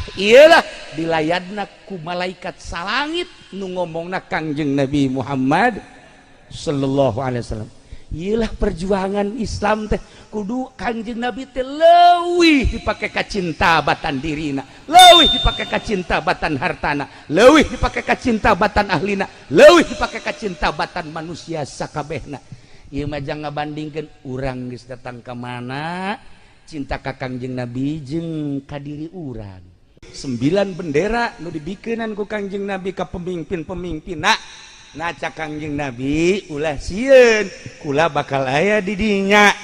Tah iyalah dilayadna ku malaikat salangit nu ngomongna Kangjeng Nabi Muhammad sallallahu alaihi wasallam. Iyalah perjuangan Islam teh kudu Kangjeng Nabi teh leuwih dipake kacinta batan dirina, leuwih dipake kacinta batan hartana, leuwih dipake kacinta batan ahlina, leuwih dipake kacinta batan manusia sakabehna. Ieu mah jang ngabandingkeun urang geus datang ka mana cinta ka Kangjeng Nabi jeung ka diri urang. 9 bendera nu dibikeunan ku Kangjeng Nabi ka pemimpin-pemimpinna. Nah cak Kangjeng Nabi ulah sieun, kula bakal aya di dinya.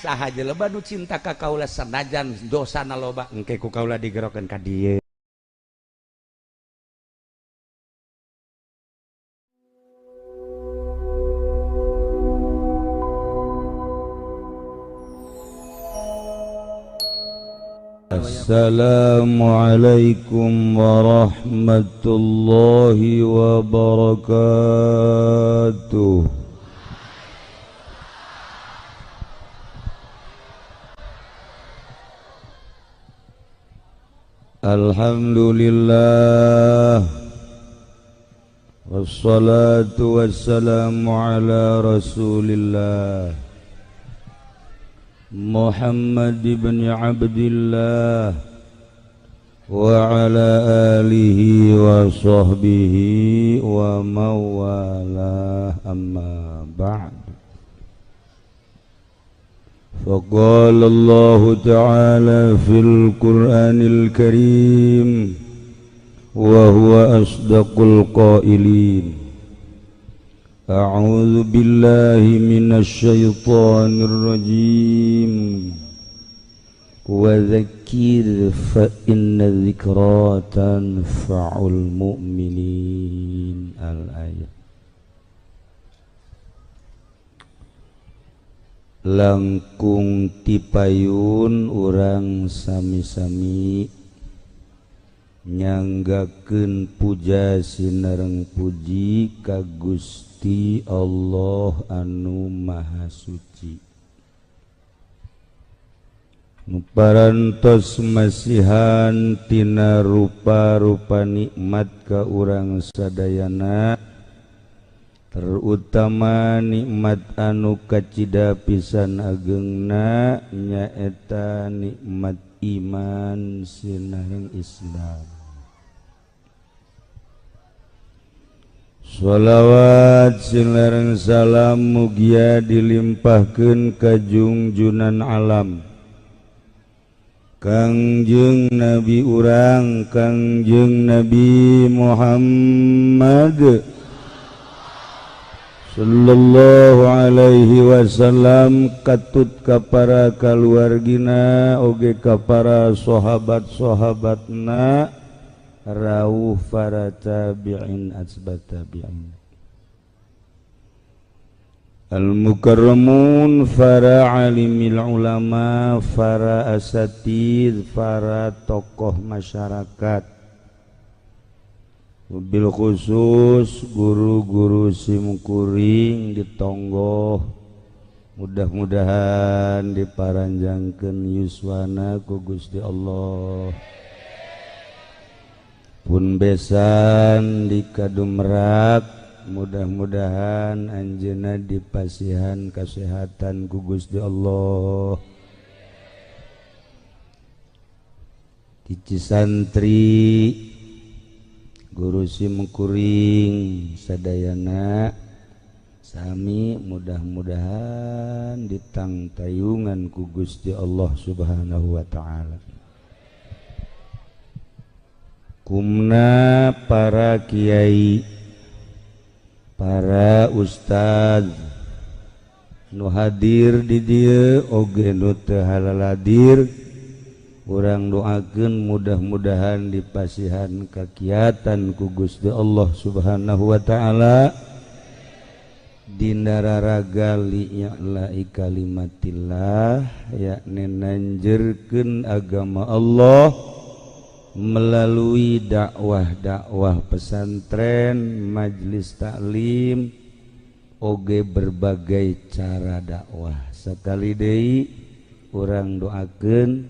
Saha jelema nu cinta ka kaula sanajan dosana loba, engke ku kaula digerokeun ka dieu. Assalamualaikum warahmatullahi wabarakatuh. Alhamdulillah, wassalatu wassalamu ala rasulillah Muhammad ibn Abdillah wa ala alihi wa sahbihi wa mawalah, amma ba'd. Faqala Allah ta'ala fil Qur'anil Karim wa huwa asdaqul qailin. A'udzu billahi minasy syaithanir rajim. Wa dzakkir fa inna dzikra tanfa'ul mu'minin. Al-ayat. Langkung tipayun urang sami-sami nyanggakeun puja sinareng puji ka Gusti Allah anu Maha Suci. Nu parantos masihan tina rupa-rupa nikmat ka urang sadayana, terutama nikmat anu kacida pisan agengna nyaeta nikmat iman sinareng Islam. Sholawat sinareng salam mugia dilimpahkeun ka jungjunan alam Kangjeng Nabi urang Kangjeng Nabi Muhammad sallallahu alaihi wasallam, katut ka para kaluargina oge ka para sahabat-sahabatna, rawuh para tabi'in asbat tabi'in, al-mukarramun, para alimil ulama, para asatid, para tokoh masyarakat, bil khusus guru-guru simkuring di tonggoh, mudah-mudahan diparanjangkeun yuswana ku Gusti Allah. Pun besan di Kadumerak, mudah-mudahan anjeunna dipasihan kasehatan ku Gusti Allah. Di Cisantri guru simkuring sadayana sami mudah-mudahan ditangtayungan ku Gusti Allah Subhanahu wa ta'ala. Kumna para kiai, para ustad nu hadir di dieu oge nu teu haladir, urang doakeun mudah-mudahan dipasihan kakiatan ku Gusti Allah Subhanahu wa ta'ala, dina raraga li'la'i kalimatillah, yakni nanjerkeun agama Allah melalui dakwah-dakwah pesantren, majelis taklim, oge berbagai cara dakwah. Sekali deui urang doakeun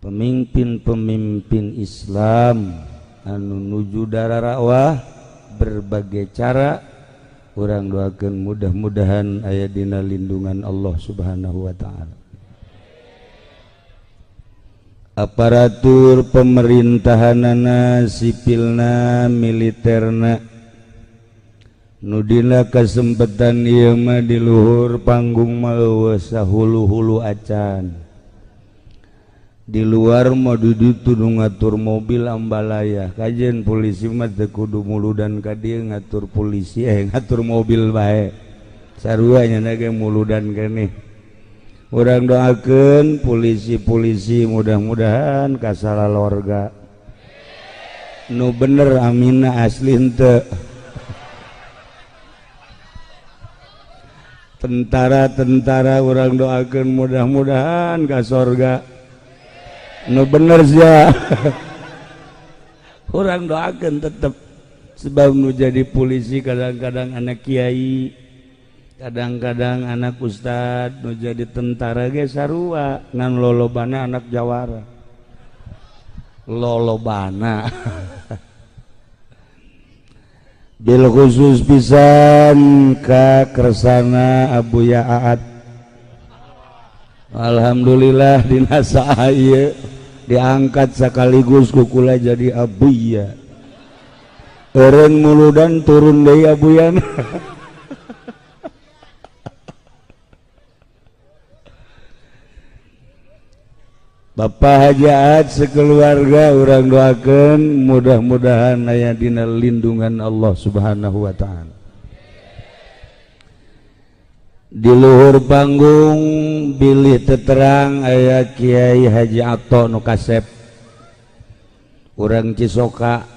Pemimpin-pemimpin Islam anu nuju dararakwah berbagai cara, urang doakeun mudah-mudahan aya dina lindungan Allah Subhanahu wa taala. Aparatur pemerintahanana, sipilna, militerna, nu dina kesempatan ieu mah di luhur panggung mah eueuh sahulu-hulu acan. Di luar mah di ditu nu ngatur mobil ambalaya, kajen polisi mah teu kudu muludan ka dieu, ngatur polisi ngatur mobil bae, sarua nya ge muludan keneh. Urang doakeun polisi-polisi mudah-mudahan kasalalorga nu bener, amina, asli henteu. Tentara-tentara urang doakeun mudah-mudahan ka sorga nu bener sia. Urang doakeun tetep, sebab nu jadi polisi kadang-kadang anak kiai, kadang-kadang anak ustad. Nu jadi tentara ge sarua, ngan lolobana anak jawara, lolobana. Bil khusus pisan ka kersana Abuya Aat, alhamdulillah dina saha ieu diangkat sekaligus kukula jadi Abuya. Eureun muludan turun deui Abuyan. Bapak Haji Aat sekeluarga urang doakeun mudah-mudahan aya dina lindungan Allah Subhanahu wa taala. Di luhur panggung bilih teterang aya Kiai Haji Ato nu kasep urang Cisoka,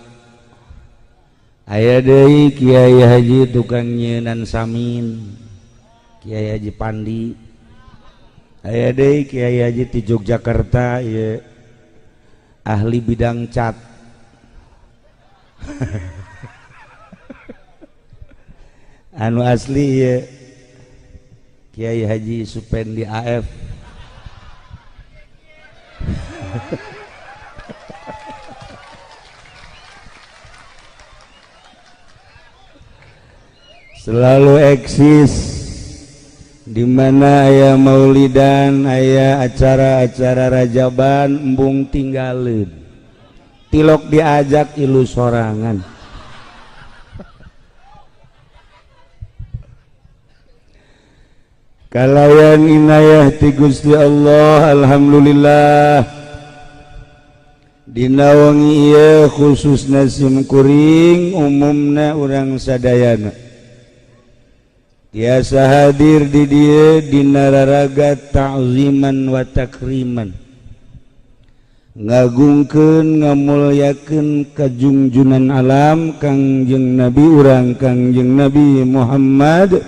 aya deui Kiai Haji tukang nyeunan samin, Kiai Haji Pandi, aya deui Kiai Haji ti Yogyakarta ieu ahli bidang cat. Anu asli ieu Kiai Haji Supendi AF. Selalu eksis di mana aya maulidan, aya acara-acara rajaban, embung tinggalin, tilok diajak ilu sorangan. Kalayan inayah ti Gusti Allah, alhamdulillah dina wengi ieu khususna sim kuring, umumna urang sadayana tiasa hadir di dieu dina raraga ta'ziman wa takriman, ngagungkeun ngamulyakeun kajungjunan alam Kangjeng Nabi urang, Kangjeng Nabi Muhammad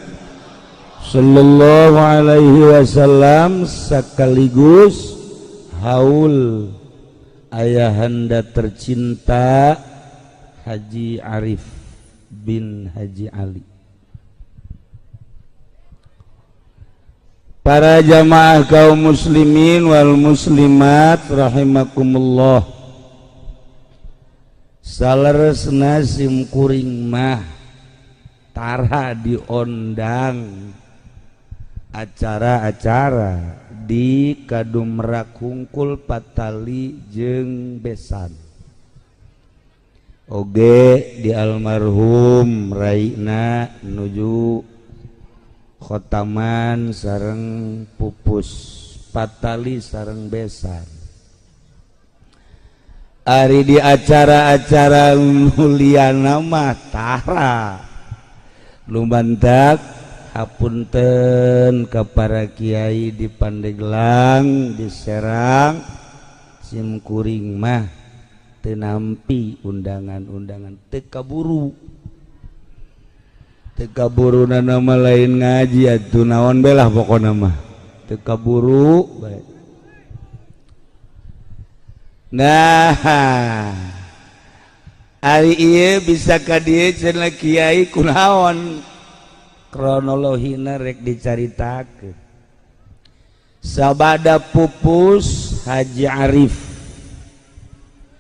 sallallahu alaihi wasallam, sekaligus haul ayahanda tercinta Haji Arif bin Haji Ali. Para jamaah kaum muslimin wal muslimat rahimakumullah, saleresna sim kuring mah tara diondang acara-acara di Kadumrak hungkul patali jeung besan, oge di almarhum Raina nuju khotaman sareng pupus patali sareng besan. Ari di acara-acara muliana mah tara lumantak. Hapunten ka para kiai di Pandeglang, di Serang, sim kuring mah teu nampi undangan-undangan, teu kaburu, teu kaburu nama lain ngaji atuh naon belah pokona mah teu kaburu bae. Nah, ari ieu bisa ka dieu cenah kiai kunaon, kronologina rek dicaritakeun. Sabada pupus Haji Arif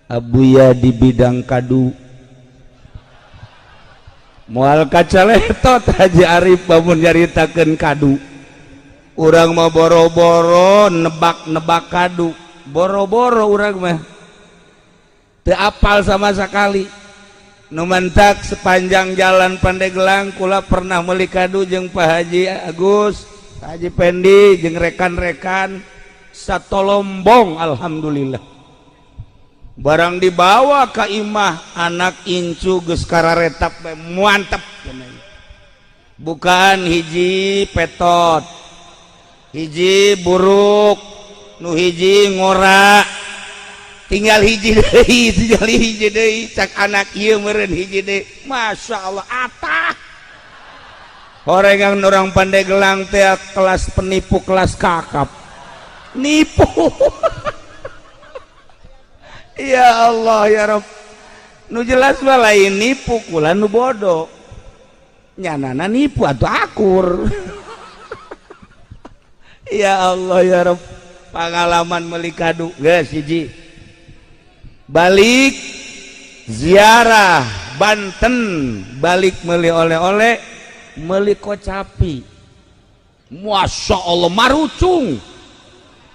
Abuya di bidang kadu moal kacaletot Haji Arif lamun nyaritakeun kadu. Urang mah boro-boro nebak-nebak kadu, boro-boro urang mah teu apal sama sekali. Nu mantak sepanjang jalan Pandeglang kula pernah meuli kadu jeung Pak Haji Agus, Pak Haji Pendi jeung rekan-rekan satolombong, alhamdulillah. Barang dibawa ka imah, anak incu geus kararetap bae, mantep. Bukan hiji petot, hiji buruk, nu hiji ngora, tinggal hiji deui, tinggal hiji deui. Cak anak ieu meureun hiji deui. Masya Allah, atah horengan orang Pandeglang teh kelas penipu kelas kakap, nipu. Ya Allah ya Rob, nu jelas mah lain nipu, kula nu bodoh, nyanana nipu atau akur. Ya Allah ya Rob, pengalaman meuli kadu geus hiji. Balik ziarah Banten, balik meuli oleh-oleh, meuli kocapi. Masya Allah, marucung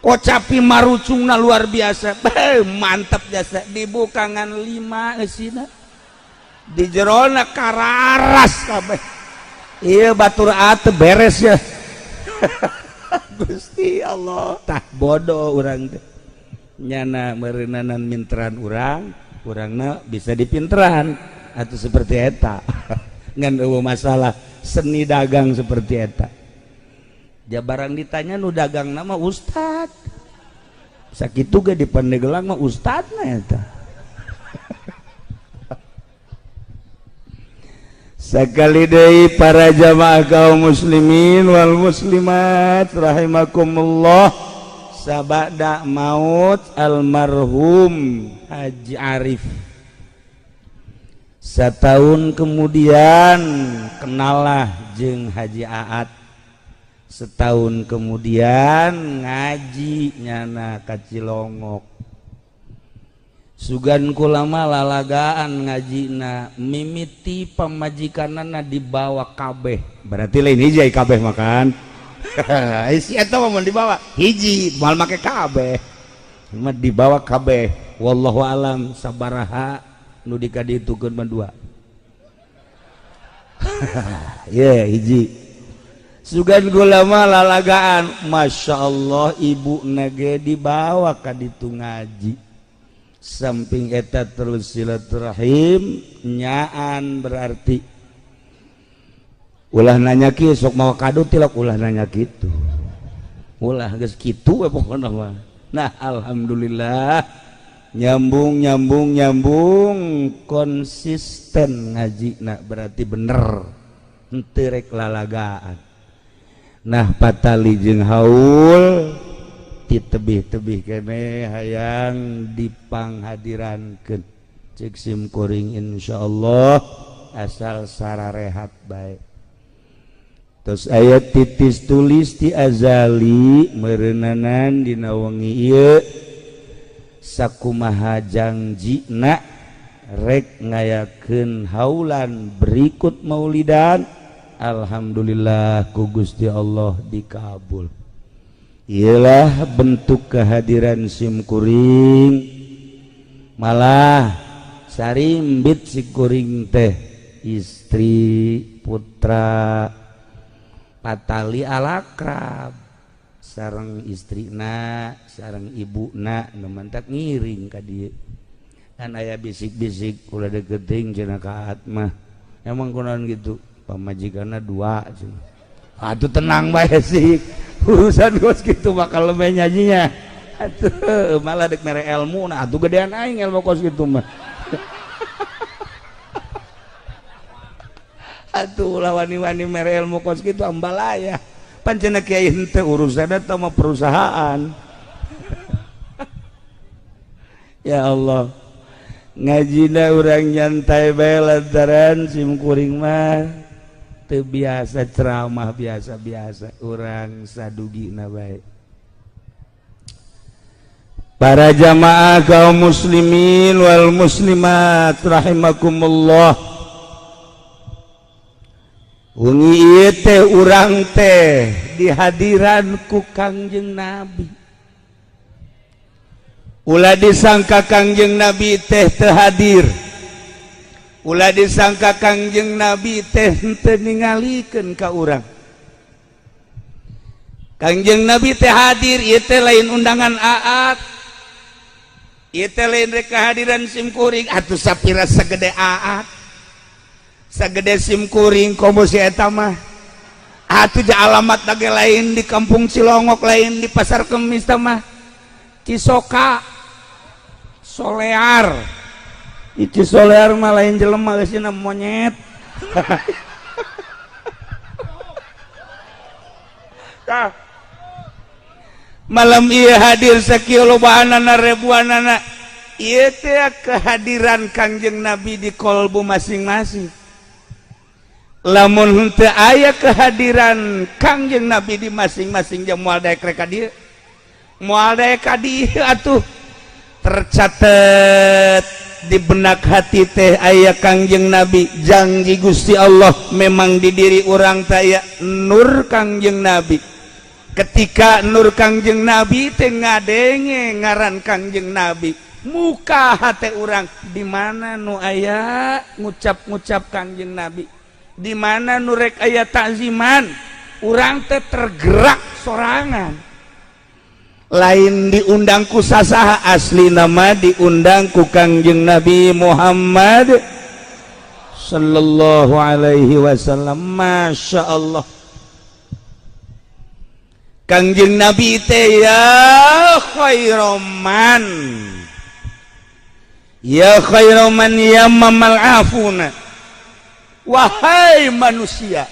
kocapi, marucungna luar biasa. Beuh, mantap jasa. Dibuka ngan lima eusina, di jerona kararas kabeh. Iya, batur ate beres ya. Gusti Allah, tah bodoh urang teh, nyana meureunanan minteran urang, urangna bisa dipinteran atau seperti eta. Ngan eueuh masalah seni dagang seperti eta. Ja barang ditanya nu dagang nama ustad, sakitu ge di Pandeglang mah ustadna eta. Sekali deui, para jamaah kaum muslimin wal muslimat rahimakumullah, sabada maut almarhum Haji Arif, setahun kemudian kenalah jeung Haji Aat, setahun kemudian ngaji nyana ka Cilongok. Sugan kulama lalagaan ngajina, mimiti pamajikanana dibawa kabeh, berarti lain hiji kabeh makan si eta mah dibawa hiji, moal make kabeh mah dibawa kabeh. Wallahu alam sabaraha nu dikaditukeun mah dua ye yeah, hiji. Sugan gulama lalagaan, Masya Allah, ibu nage dibawa ka ditu ngaji. Samping eta terus silaturahim nyaan, berarti ulah nanya ki sok mau kado tilok, ulah nanya gitu, ulah geus kitu we pokona mah. Nah, alhamdulillah, nyambung nyambung nyambung, konsisten ngaji. Nah, berarti bener henteu rek lalagaan. Nah, patali jeung haul tebih-tebih kene hayang dipanghadirankeun cek sim kuring, insyaallah asal sararehat baik. Terus ayat titis tulis ti azali meureunanan dina wengi ieu sakumaha jangjina rek ngayakeun haulan berikut maulidan, alhamdulillah ku Gusti Allah dikabul. Ialah bentuk kehadiran simkuring, malah sarimbit sikuring teh, istri putra patali alakrab sareng istrina sareng ibuna nu mantak ngiring ka dieu. Kan aya bisik-bisik ulah deketing cenah ka mah, emang kunaon gitu, pamajikanna dua cenah. Aduh, tenang bae sih, urusan kos gitu bakal lebih nyanyinya. Atuh malah dek mere ilmu, nah atuh gedean aing ilmu kos gitu mah. Atuh ulah wani-wani mere ilmu kos gitu, ambalaya pancena kiai henteu urusan eta mah perusahaan. Ya Allah, ngajina urang nyantai bae lantaran sim kuring mah teu biasa ceramah, biasa-biasa urang sadugina bae. Para jamaah kaum muslimin wal muslimat rahimakumullah, wengi ieu teh urang teh dihadiran ku Kangjeng Nabi. Ulah disangka Kangjeng Nabi teh teu hadir, ulah disangka Kangjeng Nabi teh teu ningalikeun ka urang. Kangjeng Nabi teh hadir. Ieu teh lain undangan aat, ieu teh lain rek kehadiran sim kuring atuh. Sapira sagede aat, sagede sim kuring, komo si eta mah atuh ja alamat lagi lain di Kampung Cilongok, lain di Pasar Kemis tah mah Cisoka Solear. Itu Solear mah lain jelema geus monyet. Tah, malam ieu hadir sakieu lobaanana, ribuanana. Ieu teh kehadiran Kangjeng Nabi di kolbu masing-masing. Lamun henteu aya kehadiran Kangjeng Nabi di masing-masing jam, moal daek rek ka dieu, moal daek ka dieu atuh. Tercatat di benak hati teh aya Kangjeng Nabi, janji Gusti Allah memang di diri urang teh aya nur Kangjeng Nabi. Ketika nur Kangjeng Nabi teh ngadenge ngaran Kangjeng Nabi, muka hati urang di mana nu aya ngucap-ngucap Kangjeng Nabi, di mana nu rek aya takziman, urang teh tergerak sorangan, lain diundang ku sasaha, asli nama diundang ku Kangjeng Nabi Muhammad sallallahu alaihi wasallam. Masya Allah, Kangjeng Nabi teh ya khairoman, ya khairoman ya mamal afuna. Wahai manusia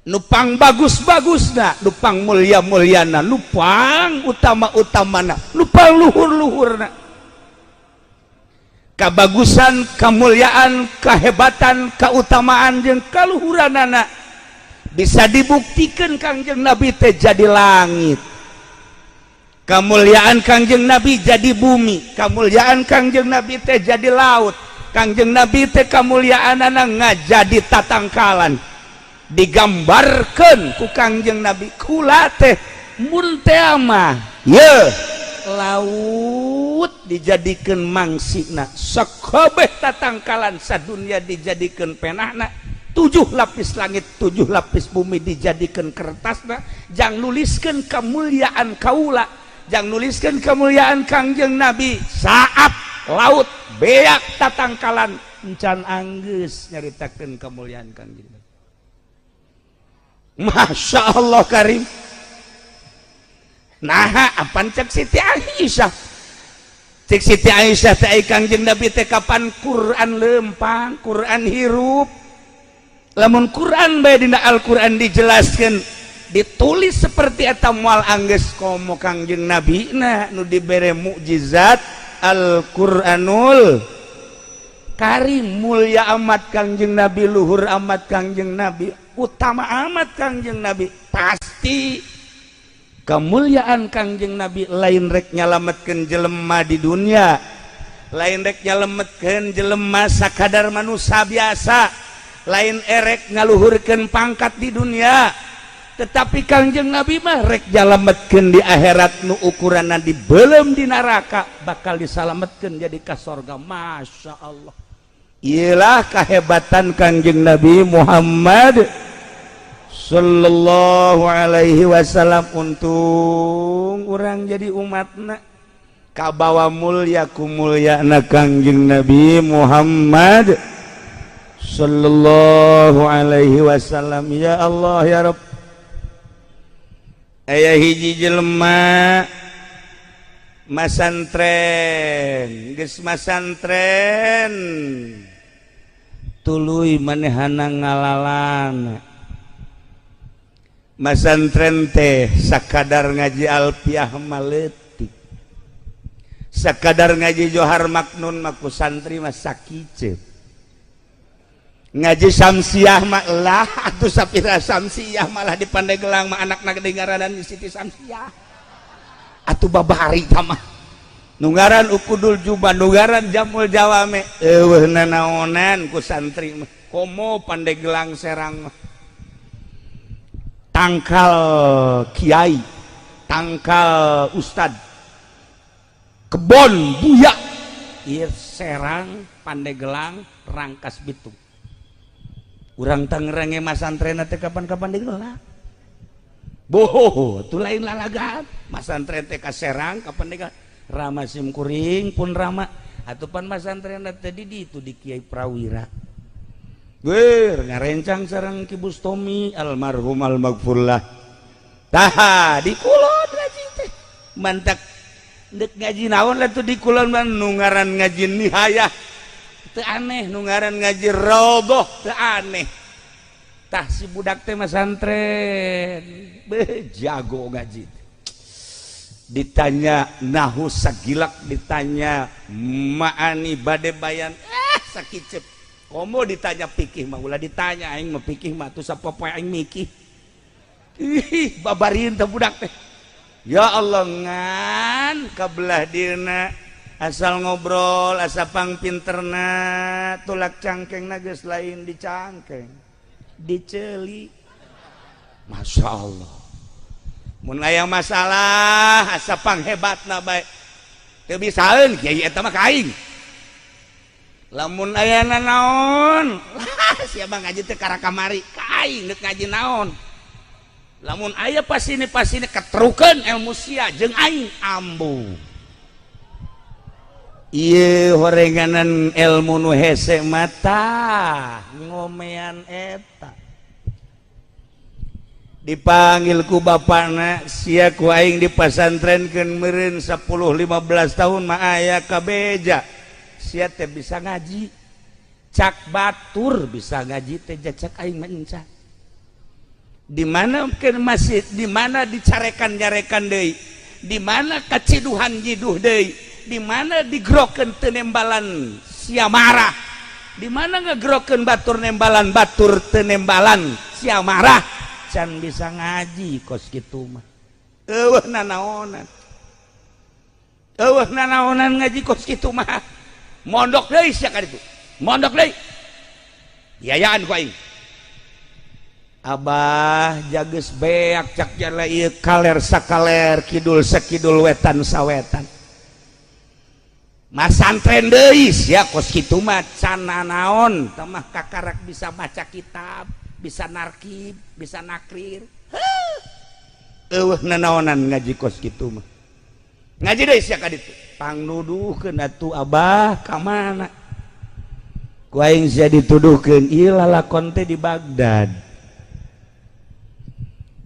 nupang bagus-bagusna, nupang mulia-muliana, nupang utama-utamana, nupang luhur-luhurna, kabagusan, kemuliaan, kehebatan, keutamaan jeung kaluhuranana bisa dibuktikan. Kangjeng Nabi teh jadi langit, kemuliaan Kangjeng Nabi jadi bumi, kemuliaan Kangjeng Nabi teh jadi laut, Kangjeng Nabi teh kemuliaanana ngajadi tatangkalan. Digambarkan ku Kangjeng Nabi, kula teh mun teh mah ye laut dijadikan mangsina, sakabeh tatangkalan sadunya dijadikan penahna, tujuh lapis langit, tujuh lapis bumi dijadikan kertasna jang nuliskan kemuliaan kaula, jang nuliskan kemuliaan Kangjeng Nabi. Saat laut beak tatangkalan encan anggeus nyaritakeun kemuliaan Kangjeng Nabi. Masya Allah Karim. Nah, apaan cek Siti Aisyah? Cek Siti Aisyah teh Kangjeng Nabi teh kapan Quran lempang, Quran hirup. Lamun Quran bae dina Al-Quran dijelaskan, ditulis seperti eta moal anggeus, komo Kangjeng Nabi nah nu dibere mukjizat Al-Qur'anul Karim. Mulia amat Kangjeng Nabi, luhur amat Kangjeng Nabi, utama amat Kangjeng Nabi. Pasti kemuliaan Kangjeng Nabi lain rek nyalametkeun jelema di dunia, lain rek nyalametkeun jelema sakadar manusia biasa, lain erek ngaluhurkeun pangkat di dunia, tetapi Kangjeng Nabi mah rek nyalametkeun di akhirat, nu ukuranna dibelem di neraka bakal disalametkeun jadi ka sorga. Masya Allah, iyalah kehebatan Kangjeng Nabi Muhammad sallallahu alaihi wasallam. Untung urang jadi umatna, kabawa mulia ku mulyana Kangjeng Nabi Muhammad sallallahu alaihi wasallam. Ya Allah ya Rabb. Aya hiji jelema masantren, geus masantren tuluy manehana ngalalan. Masantren teh sakadar ngaji alfiah maletik, sakadar ngaji Johar Maknun mah ku santri mah sakice, ngaji Samsiah mah lah atuh sapira Samsiah, malah di Pandeglang mah anak-anak dingaranan Siti Samsiah. Atuh babari mah nu ngaran uqudul jubah, nu ngaran jamul jawame, euweuh nanaonan ku santri mah. Komo Pandeglang, Serang mah tangkal kiai, tangkal ustad, kebon buya ieu Serang, Pandeglang, Rangkas Bitung. Urang Tangerang ge masantren teh kapan-kapan digelar. Boh, itu lain lalagan. Masantren teh ka Serang, ka Pandeglang. Rama sim kuring pun rama atuh pan masantren teh di itu di Kiai Prawira. Ger ngarencang sareng Ki Bustomi almarhum almaghfurlah. Tah, di kulon ngaji teh. Mantak dek ngaji naon lah tuh di kulon mah, nu ngaran ngaji nihayah teu aneh, nu ngaran ngaji roboh teu aneh. Tah, si budak teh masantren be jago ngaji. Ditanya nahu sagilak, ditanya maani bade bayan sakicep. Komo ditanya pikih mah ulah ditanya, aing mah pikih mah tuh sapopoe aing mikih. Ih, babarin teh budak teh. Ya Allah, ngan kabelah dina asal ngobrol asa pang pinterna, tulak cangkeng geus lain di cangkeng, diceli. Masya Allah, mun aya masalah asa pang hebatna bae, teu bisaeun kiai eta mah ka aing. Lamun aya naon, siapa ngaji teh kara kamari ka aing, deuk ngaji naon. Lamun aya pasini pasini ketrukeun ilmu sia jeung aing ambu. Ieu horenganan ilmu nu hese mata ngomean eta. Dipanggil ku bapana, "Sia ku aing dipasantrenkeun meureun 10 15 tahun mah aya kabeja sia teh bisa ngaji. Cak batur bisa ngaji teh, cak aing mah encan." Di mana ke masjid, di mana dicarekan nyarekan deui, di mana kaciduhan nyiduh deui, di mana digrokeun teu nembalan sia marah, di mana ngegrokeun batur nembalan, batur teu nembalan sia marah, can bisa ngaji kos kitu mah. Euweuh nanaonan, euweuh nanaonan ngaji kos kitu mah. Mondok deui sia ka ditu, mondok deui, biayaan ku aing. "Abah, jages beak," cak jala ieu, "kaler sakaler, kidul sakidul, wetan sawetan." "Masantren deui sia kos kitu mah, can nanaon tah mah, kakarak bisa maca kitab, bisa narkib, bisa nakrir." Euweuh nanaonan ngaji kos kitu mah. "Ngaji deui sia ka ditu." "Pangnuduhkeun atuh, Abah, ka mana ku aing sia dituduhkeun? Ieu lalakon teh di Baghdad.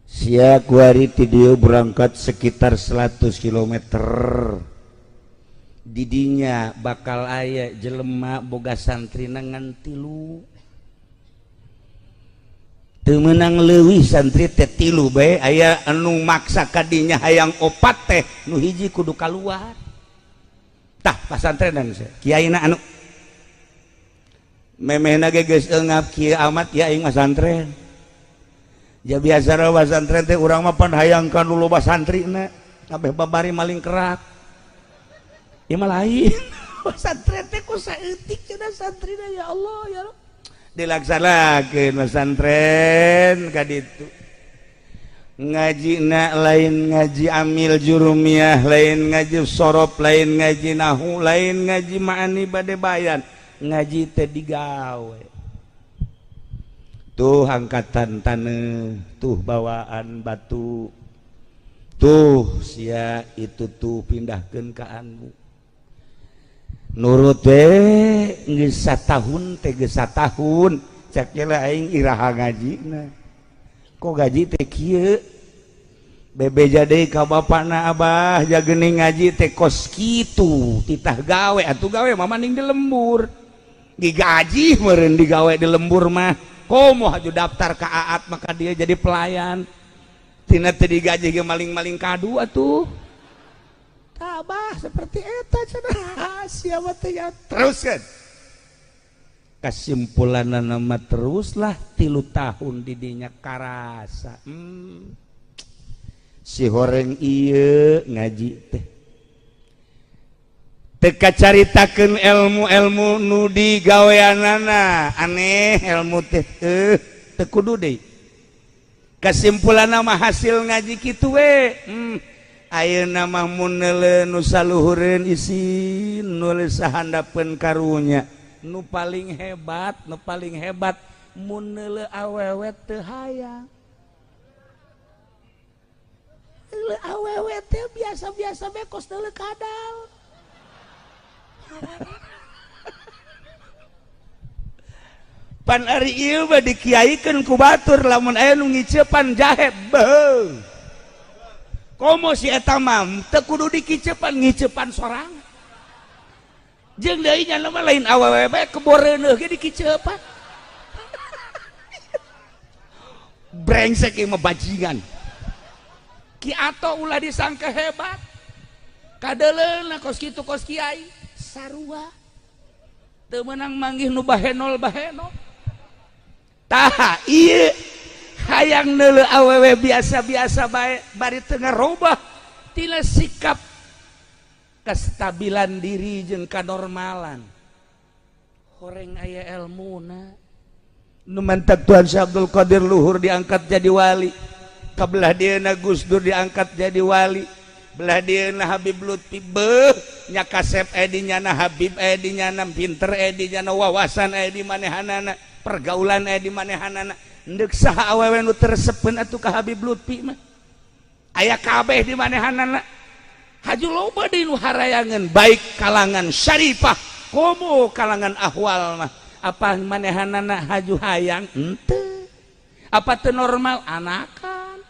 Sia kuari ti dieu berangkat sekitar 100 km, didinya bakal aya jelema boga santri ngan tilu, teu meunang leuwih, santri teh tilu bae. Aya anu maksa kadinya hayang opat teh, nu hiji kudu kaluar." Tah, pasantrenan sia kiaina anu memehna ge geus eungap kieu amat ya aing masantren. Ja biasa pasantren teh urang mah pan hayang kan loba santrina kabeh, babari maling kerak. Ieu mah lain, pasantren teh ku saeutik cenah santrina. Ya Allah, ya Allah, dilaksanakeun pesantren ka ditu, ngajina lain ngaji amil jurumiyah, lain ngaji sorof, lain ngaji nahu, lain ngaji ma'ani bade bayan, ngaji teh digawe. Tuh angkatan tanah, tuh bawaan batu, tuh sia itu tuh pindahkeun ka anu. Nurut we geus satahun teh, geus satahun. Cek lah, "Aing iraha ngajina kok gaji teh kieu?" Bebeja deui ka bapana, "Abah, jagening ngaji teh kos kitu, titah gawe atuh." "Gawe mah mending di lembur, digaji meureun digawe di lembur mah. Komo haju daftar ka Aat, maka dia jadi pelayan tina teu digaji ge maling-maling kadu atuh." "Tabah seperti eta," cenah. Siapa teh ya terus kan kesimpulan nama teruslah 3 tahun didinya karasa. Si horeng ieu ngaji teh teu kacaritakeun ilmu-ilmu nu digaweanana aneh ilmu teh teu kudu deui. Kesimpulan mah hasil ngaji kitu we. Ayeuna mah mun neuleuh nu saluhureun isin nulis sahandapeun karunya. Nu paling hebat, nu paling hebat mun neuleuh awewe teu hayang. Neuleuh awewe teh biasa-biasa bae kos neuleuh kadal. Pan ari ieu mah dikiaikeun ku batur lamun aya nu ngicepan jahe beuh. Komo si eta mah teu kudu dikicepan ngicepan sorangan. Jeung deui nya mah lain awewe bae keboreuneuh ge dikicepan. Brengsek ieu mah bajingan. Ki Ato ulah disangka hebat. Kadeuleuna kos kitu kos kiai sarua. Teu meunang manggih nu bahenol bahenol. Tah ieu hayang neuleuh awewe biasa-biasa bae bari teu ngarobah tina sikap kestabilan diri jeung kanormalan. Horeng aya elmuna. Nu mantak Tuhan Syekh Abdul Qadir luhur diangkat jadi wali. Kabelah dieuna Gus Dur diangkat jadi wali. Belah dieuna Habib Lutfi beuh nya kasep edi nyana Habib edi nyana pinter edi nyana wawasan edi manehanana pergaulan edi manehanana ndek saha awewe nu teu resepeun atuh ka Habib Lutfi mah aya kabeh di manehanana haju loba deui nu harayangeun baik kalangan syarifah komo kalangan ahwal mah apa manehanana haju hayang henteu apa teu normal anakan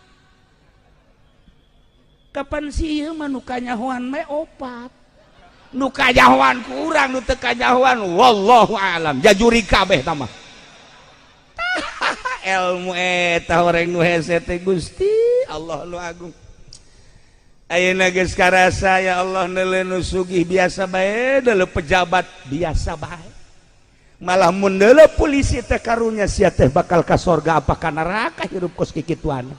kapan sih ieu mah nu kanyahoan mah opat nu kanyahoan ku urang nu teu kanyahoan wallahu alam jajuri kabeh tah mah. Ilmu eta horeng nu hese teh Gusti Allah nu agung. Ayeuna geus karasa ya Allah neuleuh nu sugih biasa bae deuleuh pejabat biasa bae malah mun deuleuh polisi teh karunya sia teh bakal ka sorga apa ka neraka hirup kos kikituan.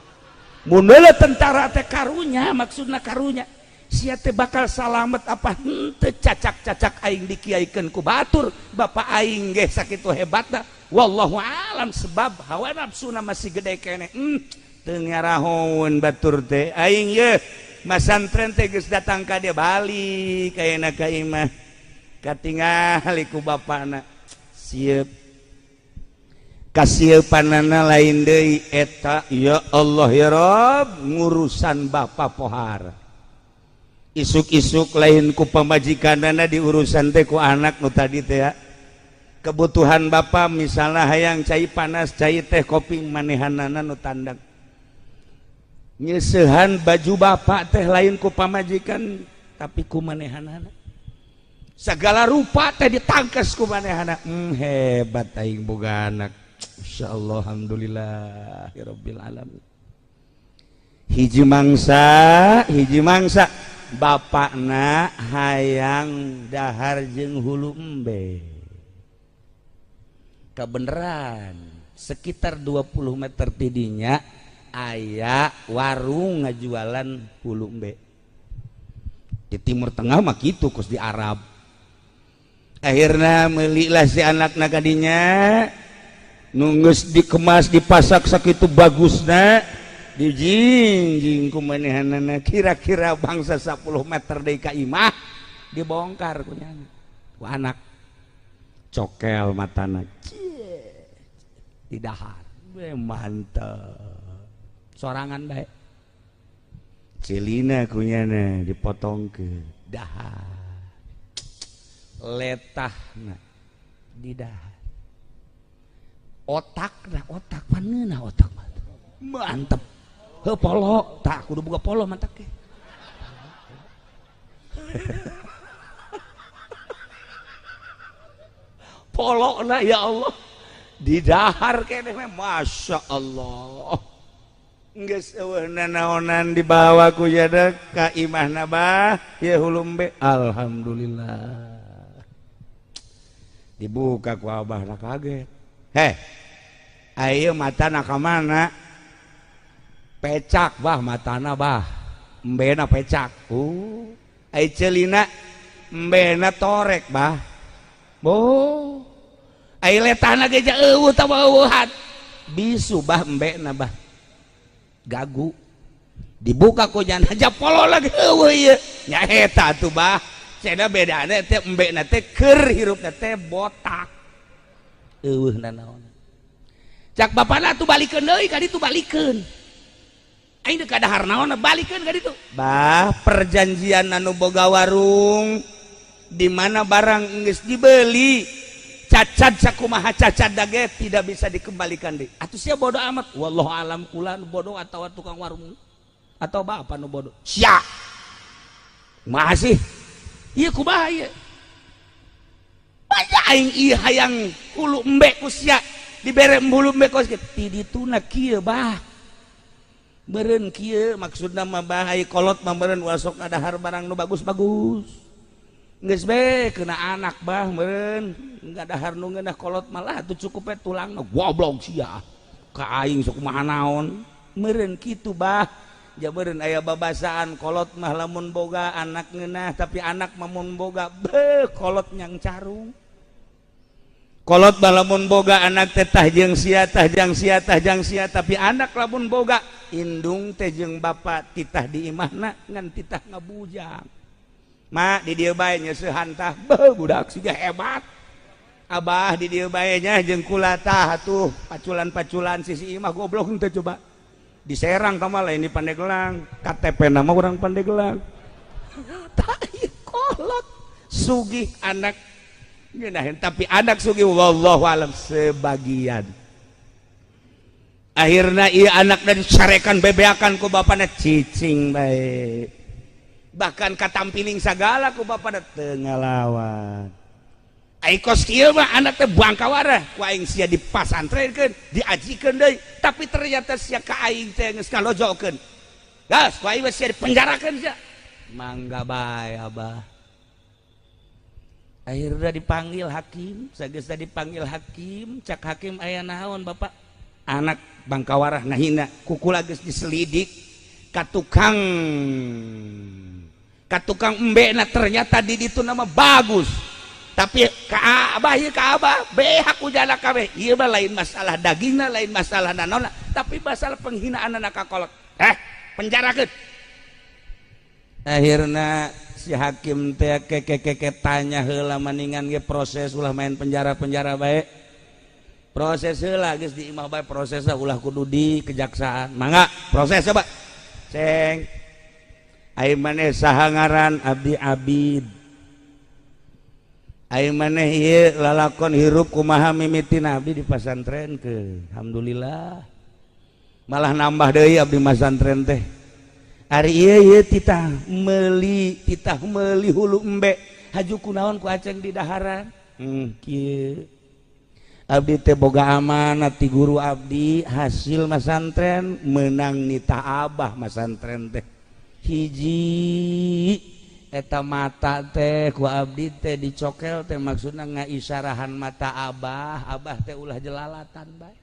Mun deuleuh tentara teh karunya maksudna karunya sia teh bakal salamet apa henteu cacak-cacak aing dikiaikeun ku batur bapak aing ge sakitu hebatna wallahu alam sebab hawa nafsuna masih gede keneh. Teu ngarahoun batur teh aing ye masantren teh geus datang ka dia balik ayeuna ka imah katingali ku bapana sieup kasieupanana lain deui eta ya Allah ya Rob ngurusan bapa pohara isuk-isuk lain ku pamajikanana diurusan teh ku anak nu tadi teh ya. Kebutuhan bapa misalnya hayang cai panas cai teh kopi manehanana nu tandang nyeusehan baju bapak teh lain ku pamajikan tapi ku manehanana segala rupa teh ditangkes ku manehana. Hebat aing boga anak insyaallah alhamdulillahirabbil alamin. Hiji mangsa bapakna hayang dahar jeung hulu embe kebeneran sekitar 20 meter tidinya aya warung ngajualan hulu embe di Timur Tengah mah kitu kos di Arab. Akhirnya melilah si anak kadinya nunggus dikemas dipasak sakitu bagusna dijingjing ku manehanana kira-kira bangsa 10 meter deui ka imah dibongkar ku nyana ku anak cokel matana didahar mantep sorangan bae celina kunyana dipotong ke dahar letahna didahar otakna otak paneuna otak mantep heuh polo tak kudu boga polo mantap ke. Polona ya Allah didahar keneh Masya Allah geus eueuh nanaonan dibawa ku jada ka imahna bah ye hulumbe alhamdulillah dibuka ku abahna kaget heh ayo matana ka mana Pecak bah matana bah, embena pecak. Oh, ai ceulina embena torek bah. Boh, ai letahna ge eueuh tawa eueuhan. Bisu bah embena bah. Gagu. Dibuka ku jana japolo lagi eueuh ieu. Nya eta atuh bah. Cenah bedana teh embena teh keur hirupna teh botak. Eueuh nanaon. Cak bapana tuh balikeun deui ka ditu balikeun. Aing deuk kadahar naon, balikeun ka ditu. Bah, perjanjian anu boga warung di mana barang geus dibeli cacat sakumaha cacat dage tidak bisa dikembalikan deui. Atuh sia bodoh amat. Wallahu alam, kula nu bodoh atau tukang warung atau bapak nu bodoh. Sia. Kumaha sih? Ieu kumaha ieu? Banyak aing ieu hayang hulu embe ku sia dibere hulu embe ku sia. Ti dituna kieu bah. Meureun kieu maksudna mah bah, ai kolot mah meureun wasok ngadahar barang nu bagus-bagus. Geus be kena anak bah, meureun ngadahar nu ngeunah kolot malah atuh cukup we tulangna. Goblok sia. Ka aing sok kumaha naon. Meureun kitu bah. Ja meureun aya babasaan kolot mah lamun boga anak ngeunah, tapi anak mah mun boga beuh kolot nyang carung. Kolot mah lamun boga anak teh tah jeung sia, tah jang sia, tah jang sia, tapi anak lamun boga indung teh jeung bapa titah di imahna ngan titah ngabujang. Ma di dieu bae nyeusehan tah, beuh budak siga hebat. Abah di dieu bae nya jeung kula tah atuh paculan-paculan sisi imah, goblok teh coba. Diserang ka mah lain di Pandeglang, KTP nama urang Pandeglang. Tah ieu kolot sugih anak ngeunaheun, tapi anak sugih wallahu alam sebagian. Akhirna ieu anak dan dicarekan bebeakan ku bapana, cicing bae. Bahkan katampiling sagala ku bapana teu ngalawan. Ai kos kieu mah anak teh bangkawarah ku aing sia dipasantrenkeun, diajikeun deui, tapi ternyata sia ka aing teh geus ngalojokeun. Gas ku aing mah sia dipenjarakeun sia. Mangga bae abah. Akhirnya dipanggil hakim, sageus dipanggil hakim, cak hakim, "Aya naon, Bapak?" "Anak bangkawarah ngahina kukula." Geus diselidik ka tukang embena, ternyata di ditu nama bagus, tapi ka abah ieu, ka abah behak ku jana kabeh. Ieu mah lain masalah dagingna, lain masalah nanaonna, tapi masalah penghinaan anak ka kolot. Eh, penjarakeun. Akhirna si hakim teh keke tanya heula, maningan ge proses, ulah main penjara-penjara bae, proses heula geus di imah bae, prosesna ulah kudu di kejaksaan. Mangga proses coba, ceng. Ai maneh saha ngaran? "Abdi Abid." Ai maneh ieu lalakon hirup kumaha mimitina? "Abdi di pasantren ke, alhamdulillah malah nambah deui abdi masantren teh. Ari ieu ieu titah meuli hulu embe, haju kunaon ku aceng di daharan?" Kieu, abdi teh boga amanat ti guru abdi hasil masantren, menang nita abah masantren teh. Hiji eta mata teh ku abdi teh dicokel teh, maksudna ngaisyarahan mata abah, abah teh ulah jelalatan bae,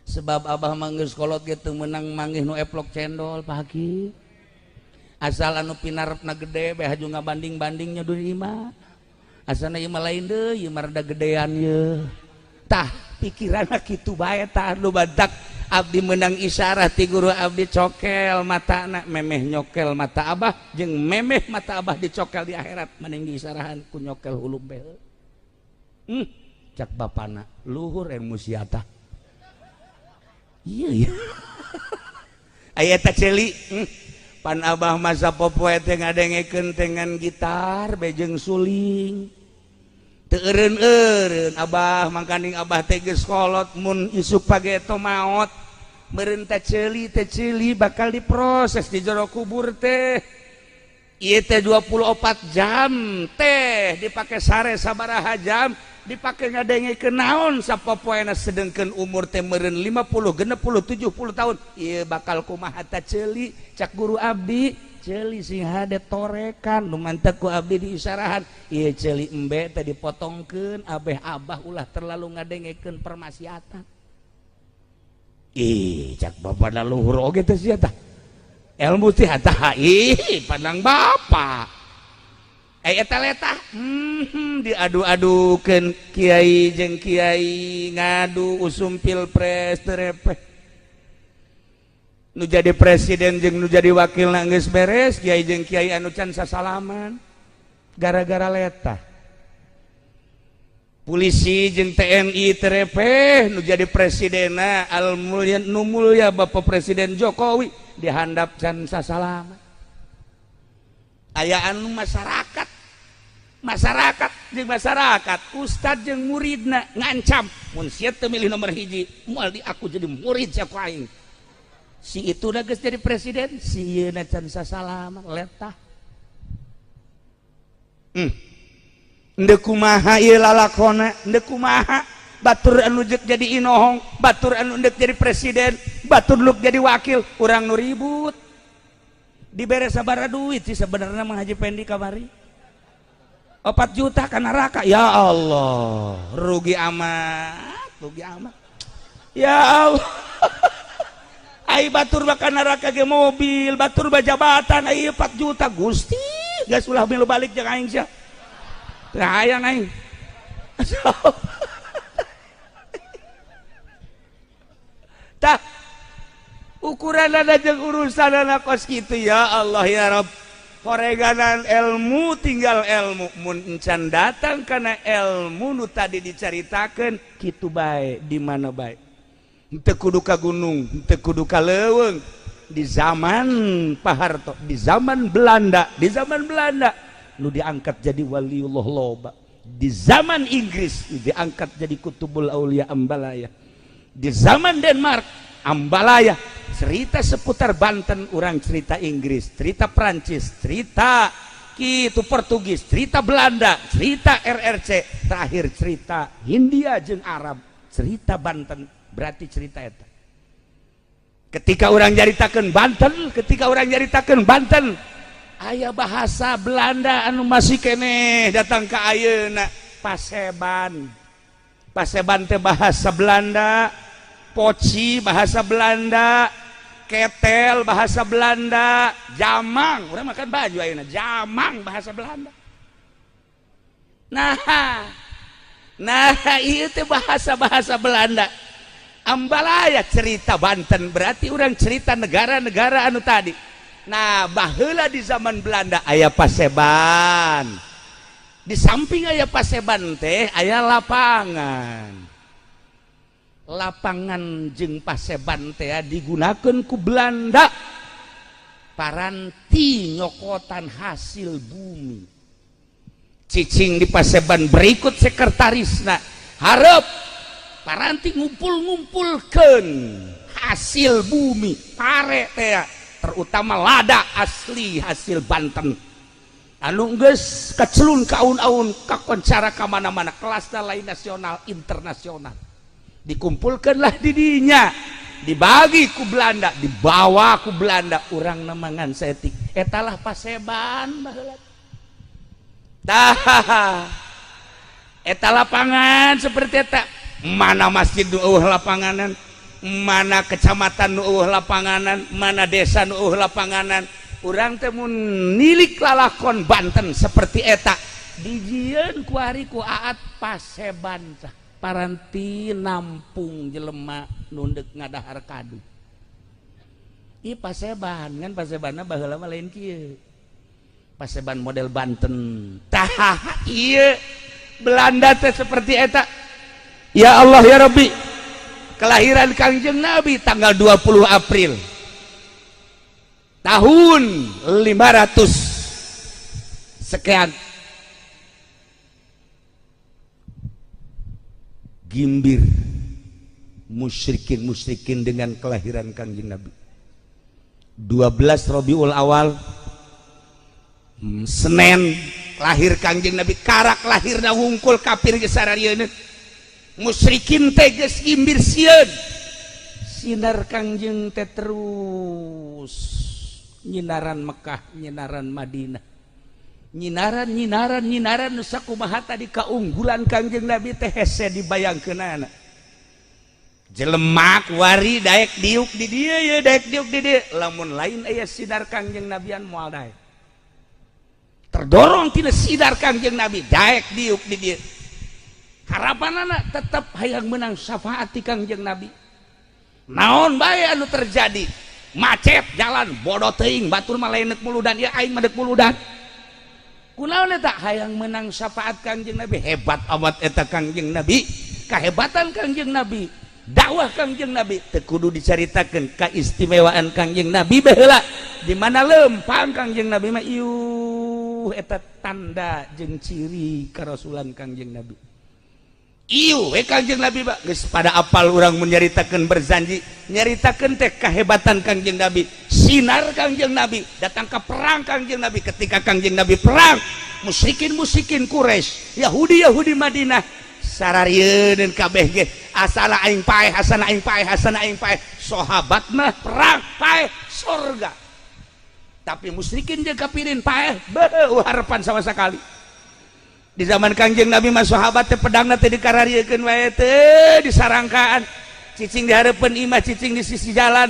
sebab abah mah geus kolot ge teu meunang manggih nu eplok cendol pagi, asal anu pinarepna gede bae haju ngabanding-bandingnya di imah, asana ieu mah lain deui, ieu mah rada gedean ye. Tah pikiranna kitu bae. Tah nu badak abdi menang isyarah ti guru abdi, cokel matana, memeh nyokel mata abah jeung memeh mata abah dicokel di akhirat, mending diisyarahan ku nyokel hulu bae." Cak bapana, "Luhur ilmu sia tah." Iya iya, aya eta ceuli. Pan abah masa popoe teh ngadengekeun dengan gitar bejeng suling, teu eureun-eureun abah, mangkaning abah teh geus kolot, mun isuk pageto maot meureun teh ceuli teh, ceuli bakal diproses di jero kubur teh. Ieu teh 24 jam teh dipake sare sabaraha jam, dipake ngadengekeun naon sapopoena, sedengkeun umur teh meureun 50, 60, 70 tahun, ieu bakal kumaha ta ceuli? Cak guru abdi, ceuli sing hade torekan nu mantek ku abdi diisyarahan ieu ceuli embe teh dipotongkeun abeh abah ulah terlalu ngadengekeun permaksiatan. Ih, cak bapak luhur oge teh sia tah. Ilmu teh tah ih pandang bapak. Eh eta letah diadu-adukeun kiai jeung kiai ngadu usum pilpres terepeh. Nu jadi presiden jeung nu jadi wakil geus beres, kiai jeung kiai anu can sasalaman gara-gara letah. Polisi jeung TNI terepeh, nu jadi presidenna al mulya nu mulya Bapak Presiden Jokowi dihandap can sasalaman. Aya anu masyarakat, masyarakat jeung masyarakat, ustad jeung muridna ngancam mun sia teu milih nomor hiji moal di aku jadi murid sia ku aing. Si itu geus jadi presiden, si ieu na can sasalaman letah. Ndek kumaha ieu lalakona, ndek kumaha batur anu jeung jadi inohong, batur anu ndek jadi presiden, batur nu jadi wakil, urang nu ribut. Dibere sabaraha duit sih sebenarnya Mang Haji Pendi kamari? 4 juta ka neraka. Ya Allah, rugi amat, rugi amat. Ya Allah. Ai batur bakal neraka ge mobil, batur jabatan ai 4 juta Gusti. Geus ulah milu balik jeung aing sia. Teu hayang aing. Tah ukuranana jeung urusanana kos kitu ya Allah ya Rabb. Horeganan ilmu tinggal ilmu mun encan datang kana ilmu nu tadi dicaritakeun kitu bae di mana bae. Henteu kudu ka gunung, henteu kudu ka leuweung. Di zaman Pak Harto, di zaman Belanda, di zaman Belanda nu diangkat jadi waliullah loba. Di zaman Inggris nu diangkat jadi kutubul aulia Ambalaya. Di zaman Denmark Ambalaya. Cerita seputar Banten orang cerita Inggris, cerita Prancis, cerita kitu Portugis, cerita Belanda, cerita RRC, terakhir cerita Hindia jeung Arab, cerita Banten berarti cerita eta. Ketika orang nyaritakeun Banten, ketika orang nyaritakeun Banten, aya bahasa Belanda anu masih keneh datang ke ayeuna Paseban. Paseban teh bahasa Belanda, poci bahasa Belanda, ketel bahasa Belanda, jamang, urang makan baju ayeuna, jamang bahasa Belanda. Nah, nah ieu teh bahasa-bahasa Belanda. Ambalaya cerita Banten berarti orang cerita negara-negara anu tadi. Nah, baheula di zaman Belanda aya Paseban. Di samping aya Paseban teh aya lapangan. Lapangan jeung Paseban teh digunakeun ku Belanda paranti nyokotan hasil bumi. Cicing di Paseban berikut sekretarisna hareup paranti ngumpul-ngumpulkeun hasil bumi pare teh terutama lada asli hasil Banten anu geus kacelun kaun-aun kakoncara ka mana-mana kelasna lain nasional internasional dikumpulkanlah di dinya dibagi ku Belanda dibawa ku Belanda urang nemangan setik etalah Paseban baheula tah eta lapangan seperti eta mana masjid nu eueuh lapanganan, mana kecamatan nu eueuh lapanganan, mana desa nu eueuh lapanganan. Urang teh mun nilik lalakon Banten seperti eta dijieun ku ari ku Aat Paseban tah paranti nampung jelema nu deuk ngadahar kadu. Ieu Paseban kan Pasebanna baheula mah lain kieu. Paseban model Banten. Tah ieu Belanda teh seperti eta. Ya Allah ya Rabbi, kelahiran Kangjeng Nabi tanggal 20 April tahun 500 sekian. Gimbir musyrikin-musyrikin dengan kelahiran Kangjeng Nabi. 12 Rabiul Awal Senin lahir Kangjeng Nabi, karak lahirna wungkul kafir geus sararieun. Musyrikin teh geus gimbir sieun. Sinar Kangjeng teh terus nyinaran Mekah, nyinaran Madinah. Nyinaran nyinaran nyinaran nu sakumaha tadi kaunggulan Kangjeng Nabi teh hese dibayangkeunana. Jelema kuari daek diuk di dieu ya, daek diuk di dieu. Lamun lain aya sinar Kangjeng Nabian, moal daek. Terdorong tina sinar Kangjeng Nabi, daek diuk di dieu. Harapanana tetap hayang menang syafaat ti Kangjeng Nabi. Naon bae anu terjadi, macet jalan, bodoh teuing, batur mah lain muludan ya, aing mah deuk muludan. Kunaon eta? Hayang menang syafaat Kangjeng Nabi. Hebat amat eta Kangjeng Nabi, kehebatan Kangjeng Nabi, dakwah Kangjeng Nabi teu kudu dicaritakeun. Keistimewaan Kangjeng Nabi baheula di mana lempang Kangjeng Nabi mah, iuh, eta tanda jeung ciri karasulan Kangjeng Nabi. Iuh we Kangjeng Nabi, Pak, geus pada apal urang mun nyaritakeun berzanji, nyaritakeun teh kehebatan Kangjeng Nabi, sinar Kangjeng Nabi datang ke perang Kangjeng Nabi. Ketika Kangjeng Nabi perang, musyrikin musyrikin Quraisy, Yahudi Yahudi Madinah sararieun kabeh ge, asala aing paeh, asana aing paeh, asana aing paeh. Sahabat mah perang paeh surga, tapi musyrikin jeung kafirin paeh beuh harapan sama sekali. Di zaman Kangjeng Nabi mah sahabat teh pedangna teh dikarariekeun wae teh, disarangkaan, cicing di hareupeun imah, cicing di sisi jalan.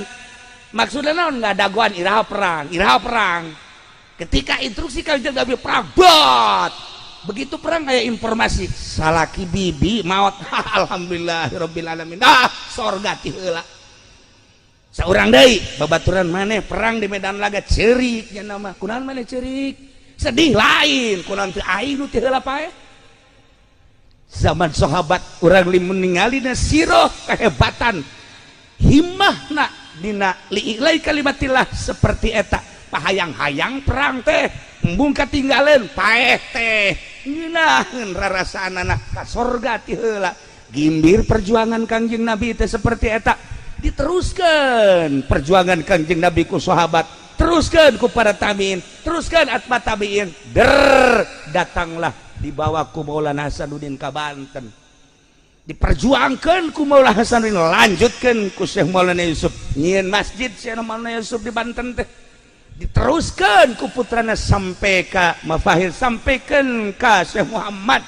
Maksudnya naon? Ngadagoan iraha perang, iraha perang. Ketika instruksi Kangjeng Nabi perang, bot begitu perang kayak informasi salaki bibi maut, alhamdulillahirabbil alamin, ah, sorga ti heula. Saurang deui babaturan maneh perang di medan laga, ceurik nya nama. Kunaon maneh ceurik sedih? Lain kunaon teu aing nu ti heula paeh. Zaman sahabat urang limun ningali siroh kehebatan himmahna dina li'ilai kalimatillah seperti eta, pahayang-hayang perang teh embung katinggaleun, paeh teh ngeunaheun rarasaanana ka sorga ti heula. Gimbir perjuangan Kangjeng Nabi teh seperti eta. Diteruskan perjuangan Kangjeng Nabi ku sahabat, teruskan ku para tabiin, teruskan atba tabiin, der datanglah dibawa ku Maulana Hasanuddin ka Banten, diperjuangkan ku Maulana Hasanuddin, lanjutkan ku Syekh Maulana Yusuf, nyieun masjid Syekh Maulana Yusuf di Banten teh, diteruskan ku putrana sampai ka Mafahir, sampaikan ka Syekh Muhammad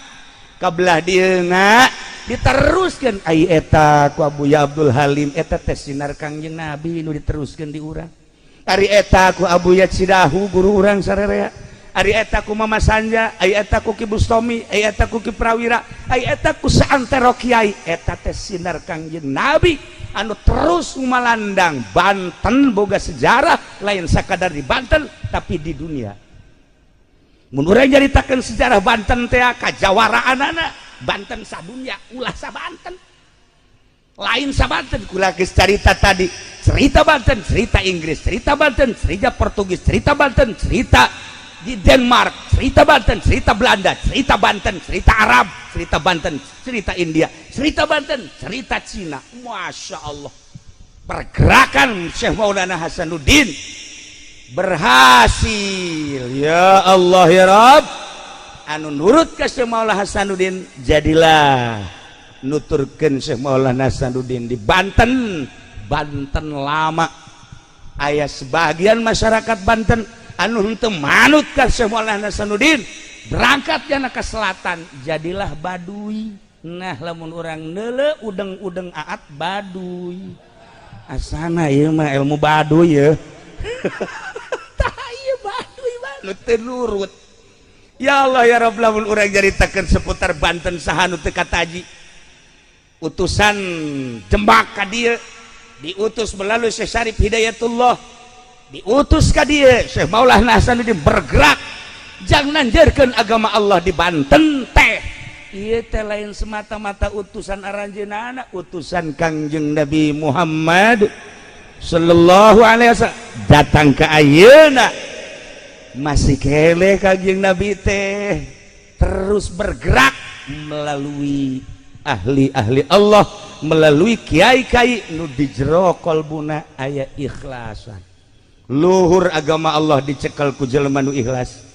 kabelah dieuna, diteruskan ai eta ku Abuya Abdul Halim. Eta teh sinar Kangjeng Nabi nu diteruskan di urang. Ari eta ku Abuya Cidahu, guru urang sarerea. Ari eta ku Mama Sanja, ari eta ku Ki Bustomi, ari eta ku Ki Prawira, ari eta ku saantero kiai. Eta teh sinar Kangjeng Nabi anu terus malandang. Banten boga sejarah lain sakadar di Banten, tapi di dunia. Mun urang nyaritakeun sejarah Banten teh, kajawaraanana Banten sadunya, ulah sa Banten, lain sa Banten. Kula geus carita tadi, cerita Banten cerita Inggris, cerita Banten cerita Portugis, cerita Banten cerita di Denmark, cerita Banten cerita Belanda, cerita Banten cerita Arab, cerita Banten cerita India, cerita Banten cerita Cina. Masya Allah, pergerakan Syekh Maulana Hasanuddin berhasil. Ya Allah ya Rabb, anu nurut ke Syekh Maulana Hasanuddin, jadilah nuturkeun Syekh Maulana Hasanuddin di Banten. Banten lama aya sebagian masyarakat Banten anu henteu manut ka Syekh Maulana Hasanuddin, berangkat jana ke selatan, jadilah Baduy. Nah, lamun urang neule udeng-udeng aat Baduy, asana ieu mah ilmu Baduy ya. Tah, ieu Baduy nu teu nurut. Ya Allah ya Rabb, lamun urang nyaritakeun seputar Banten, saha nu teu kataji? Utusan Demak ka dieu diutus melalui Syekh Syarif Hidayatullah, diutus ka dieu. Syekh Maulana Hasanuddin bergerak jang nanjeurkeun agama Allah di Banten teh. Ieu teh lain semata-mata utusan aranjeunana, utusan Kangjeng Nabi Muhammad sallallahu alaihi wasallam. Datang ke ayeuna masih keleh Kangjeng Nabi teh terus bergerak melalui ahli-ahli Allah, melalui kiai-kiai nu di jero kolbuna aya ikhlasan. Luhur agama Allah dicekal ku jelema nu ikhlas,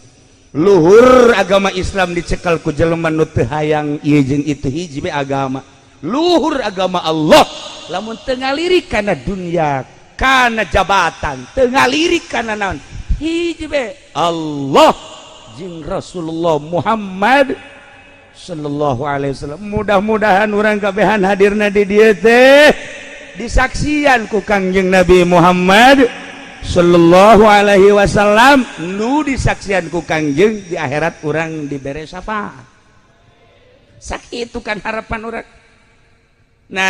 luhur agama Islam dicekal ku jelema nu teu hayang ieu jeung itu, hiji be agama. Luhur agama Allah lamun teu ngalirik kana dunia, kana jabatan, teu ngalirik kana naon, hiji be Allah jeung Rasulullah Muhammad sallallahu alaihi wasallam. Mudah-mudahan urang kabehan hadirna di dieu teh. Disaksian ku Kangjeng Nabi Muhammad Shallallahu Alaihi Wasallam, nu disaksian ku Kangjeng di akhirat urang dibere syafaat. Sakit itu kan harapan urang. Nah,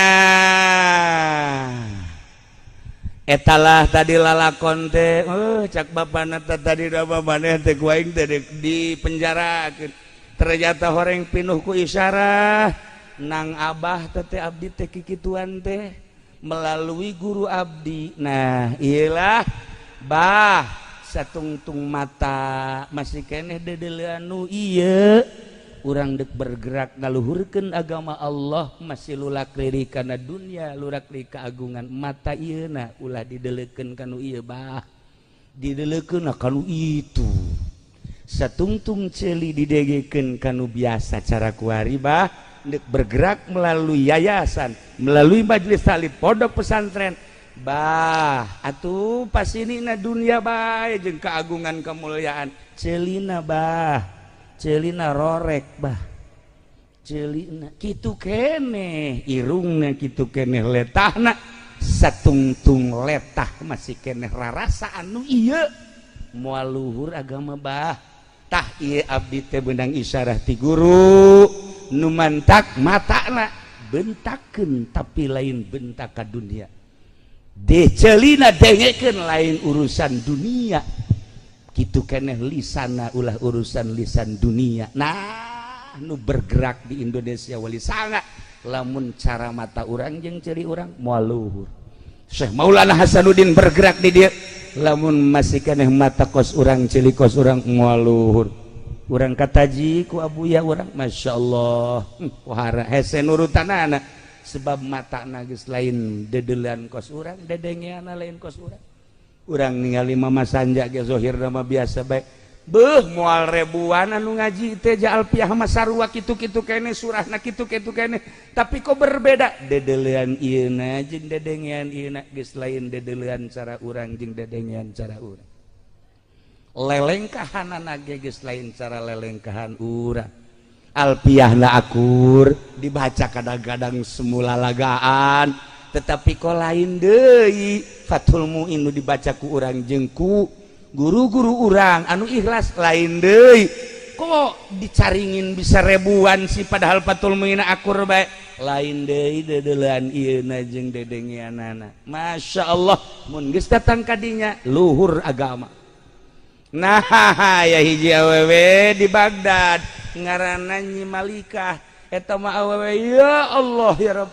etalah tadi lalakon teh. Oh, cak bapana tadi da maneh teh ku aing teh di penjara, ternyata horeng pinuh ku isyarah nang abah teh, abdi teh kikituan teh melalui guru abdi. Nah, iyalah bah, satungtung mata masih keneh dedelean nu ieu, urang dek bergerak ngaluhurkeun agama Allah masih lulak lirik kana dunia, lurak lirik keagungan. Mata ieu na ulah didelekeun kanu ieu bah, didelekeun kanu itu. Satungtung ceuli didegekeun kanu biasa cara kuari bah, dek bergerak melalui yayasan, melalui majelis taklim, pondok pesantren bah. Atuh pas ini na dunia bae jeung keagungan kemuliaan, ceulina bah, ceulina rorek bah, ceulina kitu keneh, irungna kitu keneh, letahna satungtung letah masih keneh rarasa anu ieu moal luhur agama bah. Tah, ieu abdi teh beunang isyarah ti guru nu mantak matana bentakeun, tapi lain bentak ka dunia de, ceulina dengekeun lain urusan dunia, kitu keneh lisana ulah urusan lisan dunia. Nah, nu bergerak di Indonesia wali sanga, lamun cara mata urang jeung ceuli urang moal luhur. Syekh Maulana Hasanuddin bergerak di dia, lamun masih keneh mata kos urang, ceuli kos urang, moal luhur. Urang kataji ku abuya urang, Masya Allah, wahara hese nurutanana, sebab mata geus lain dedelean kos urang, dedengeana lain kos urang. Urang ningali Mama Sanja ge zohir mah biasa bae. Beuh, moal ribuan anu ngaji teh ja Alfiah mah sarua kitu-kitu kene, surahna kitu-kitu kene, tapi kok berbeda dedelean ieuna jeung dedengean ieuna geus lain dedelean cara urang jeung dedengean cara urang, lelengkahanana ge geus lain cara lelengkahan urang. Alfiahna akur dibaca, kadang-kadang semula lagaan, tetapi kok lain deui. Fathul Muin nu dibaca ku urang jeung ku guru-guru urang anu ikhlas lain deui. Kok dicaringin bisa ribuan sih, padahal Fathul Muin akur bae? Lain deui dedelean ieuna jeung dedengeanana. Masya Allah, mun geus datang kadinya luhur agama. Nah, ya hiji awewe di Baghdad ngaranna Nyi Malikah. Eta mah awewe, ya Allah ya Rabb.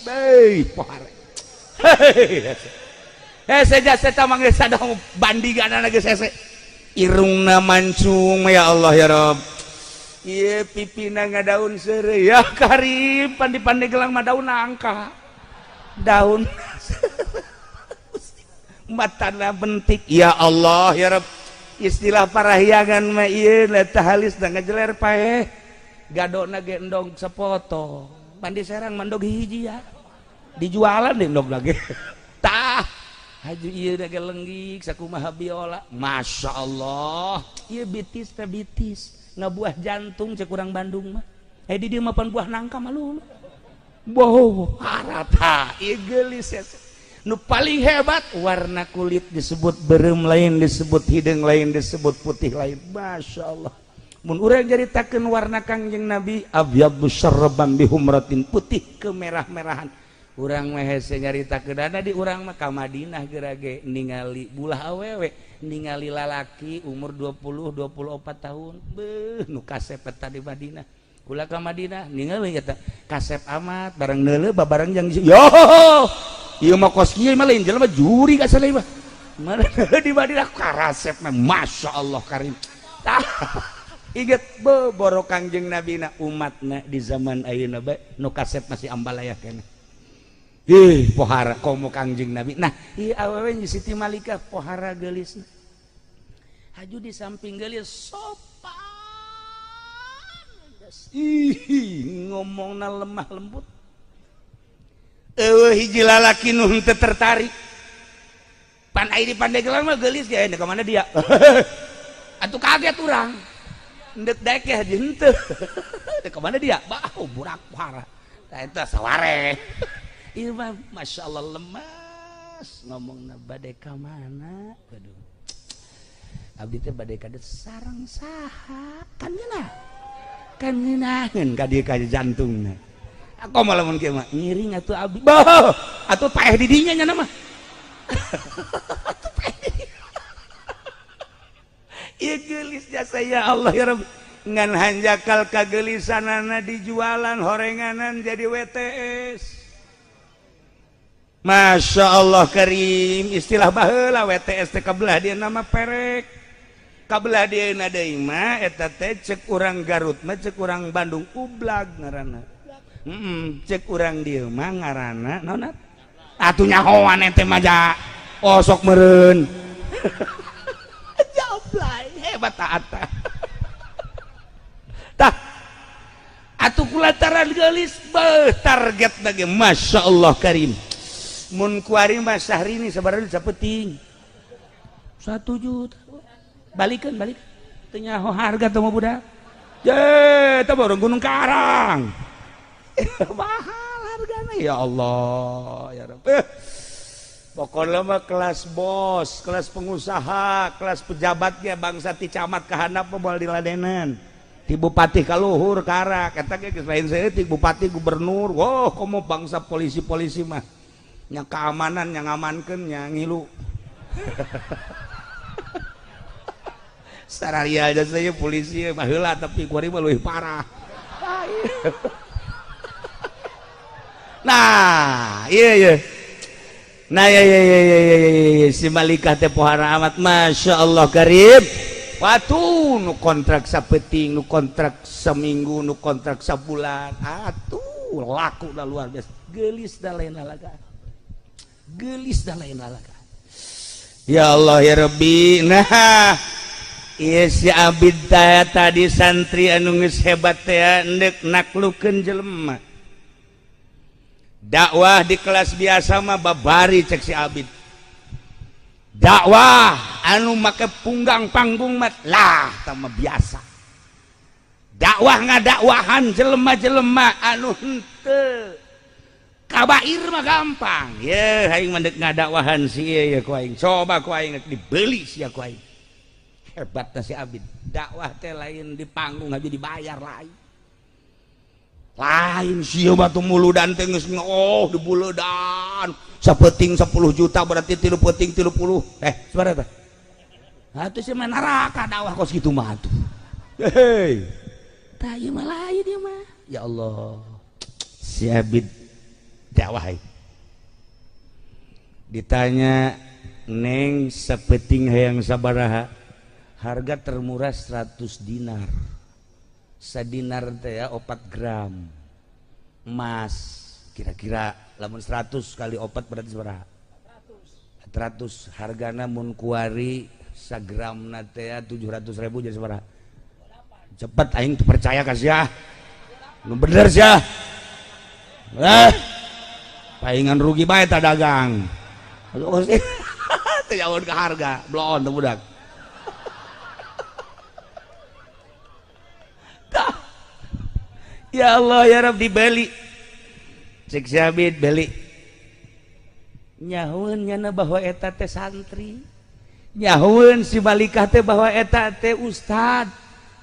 Baik, pohare. Hese jasa eta mah geus sadong bandinganana geus hese. Irungna mancung, ya Allah ya Rabb. Ieu pipina ngadaun seureuy, ya karim pan di Pandeglang mah daun nangka. Daun matana bentik, ya Allah ya Rabb. Istilah parahyangan mah ieu eta halis da ngajeler paeh. Gadona ge endog sepotong. Pan di Serang mandog hiji ya. Dijualan deh endog lagi. Tah, haju ieu ge lenggik sakumaha biola. Masya Allah. Ieu bitis teh bitis. Ngabuah jantung cek urang Bandung mah. Eh, di dieu mah pan buah nangka mah lulu. Boh, harata ieu geulis. Nu paling hebat warna kulit disebut berem lain, disebut hidung lain, disebut putih lain. Masya Allah. Mun urang nyaritakeun warna Kangjeng Nabi, abyaddu syarraban bihumratin, putih kemerah-merahan. Urang mah hese nyaritakeun di urang mah ka Madinah gerage ningali bulah awewe, ningali lalaki umur 20 24 tahun. Beuh, nu kasep eta di Madinah. Kula ka Madinah ningali eta kasep amat, barang neuleuh babareng jeung yo ieu mah kos kieu mah lain jelema juri ka mah. Mana di Madinah karasep mah, Masya Allah karim. Tah, inget boro Kangjeng Nabi na umatna di zaman ayeuna bae nu kasep masih ambalaya keneh. Ih, pohara komo Kangjeng Nabi. Nah, ieu awewe Siti Malikah pohara geulisna. Haju di samping geulis sopan. Ih, ngomongna lemah lembut. Eueuh hiji lalaki nu henteu tertarik. Pan ai di Pandeglang mah geulis ge, ka mana dia? Atuh kaget urang. Ndek daek ya henteu. Dek ka mana dia? Bah, burak parah. Tah eta saware. Ieu mah masyaallah lemas ngomongna bade ka mana? Aduh. Abdi teh bade ka sareng saha? Kan ngeunah. Kan ngeunaheun ka dieu ka jantungna. Aku malah mun kieu mah ngiring atuh abdi. Bah, atuh paeh di dinya nya mah. Atuh paeh di dinya. Ieu geulis jasa ya Allah ya Rabbi. Ngan hanjakal kagelisanana dijualan horenganan jadi WTS. Masya Allah karim, istilah baheula WTS teh kabelah dia nama perek. Kabelah dia deui mah eta teh cek urang Garut mah cek urang Bandung ublag ngaranna. Cek urang dieu mah ngaranna naon atuh nyahoan ente mah ja osok meureun. Jablay hebat taat tah atuh kulantaran geulis beuh target lagi Masya Allah karim. Mun kuari mah Syahrini sabaraha sapeting 1 juta balikeun balik teu nyaho harga teh mah budak ye teh baru Gunung Karang. Mahal harganya ya Allah ya Rabb. Pokoknya mah kelas bos, kelas pengusaha, kelas pejabatnya bangsa ti camat ka handap mah moal diladenan. Ti bupati ka luhur karak eta ge geus lain saeutik bupati gubernur. Wah, komo bangsa polisi-polisi mah nya keamanan nya ngamankeun nya ngilu. Sararia aja saya polisi mah heula tapi kuari mah leuwih parah. Nah, iya iya. Nah, iya iya iya iya iya si Malikah teh pohara amat Masya Allah karim. Watuh nu kontrak sapeting, nu kontrak seminggu, nu kontrak sabulan. Atuh laku dah luar biasa. Geulis dah lain lalaga. Geulis dah lain lalaga. Ya Allah ya Rabbi. Nah, iya si Abid tadi santri anu geus hebat teh endek naklukeun jelema. Dakwah di kelas biasa mah babari cek si Abid. Dakwah anu make punggang panggung mah lah tah mah biasa. Dakwah ngadakwahan jelema-jelema anu henteu kabair mah gampang. Ye aing mah deuk ngadakwahan si ieu ye ku aing. Coba ku aing dibeli sia ku aing. Hebat si Abid. Dakwah teh lain di panggung aja dibayar lain. Lain sih batu muludan teh geus oh dibuledan sapeting 10 juta berarti 3 peting 30 sabaraha teh atuh sih mah neraka dakwah kos kitu mah atuh hei tah ieu mah lain ieu mah ya Allah si Abid dakwah ditanya neng sapeting hayang sabaraha harga termurah 100 dinar. Sadinar teh ya 4 gram emas kira-kira lamun 100 kali 4 berarti sabaraha 400 hargana mun kuari sagramna teh 700.000 jadi sabaraha cepet aing teu percaya ka sia nu bener sia paingan rugi bae ta dagang teu jauh ke harga bloon teu budak. Ya Allah ya Rabb dibeli cek si Abid beli nyahueun nyana bahwa eta teh santri nyahueun si Malikah teh bahwa eta teh ustad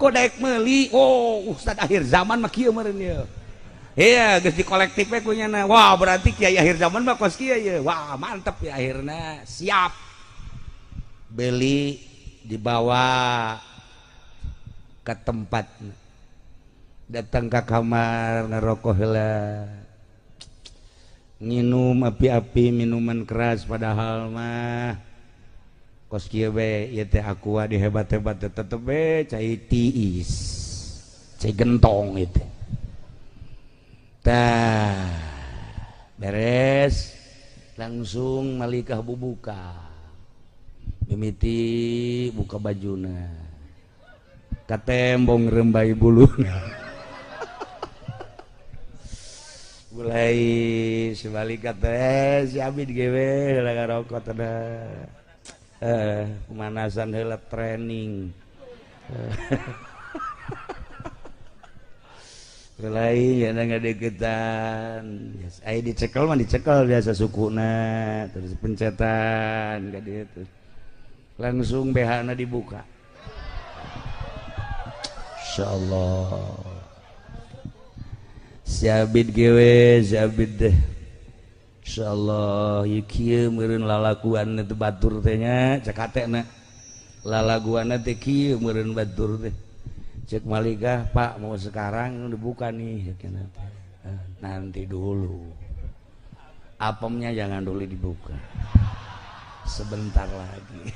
kok daek meuli oh ustad akhir zaman mah kieu meureun ieu iya geus di kolektif we ku nyana wah berarti kiai akhir zaman mah kos kieu ye wah mantep ya akhirna siap beli dibawa ke tempat datang ke kamar ngerokok heula nginum api-api minuman keras padahal mah kos kieu we ieu teh aqua dihebat-hebat tetep we cai tiis cai gentong ieu teh tah beres langsung Malikah bubuka mimiti buka bajuna katembong rembai buluna mulai sebalik kata si Abid gewe heula ngarokok teh pemanasan heula training. Lain ya ngadeukeutan. Aya dicekel mah dicekel biasa sukuna terus pencetan ka dieu tuh. Langsung BH-na dibuka. Insyaallah. Si Abid gewe, si Abid deh. Insyaallah ieu kieu meureun lalaguan teh batur teh nya cek hatena. Lalaguanna teh kieu meureun batur teh. Cek Malikah, Pak mau sekarang dibuka nih, nanti dulu, apemnya jangan dulu dibuka, sebentar lagi.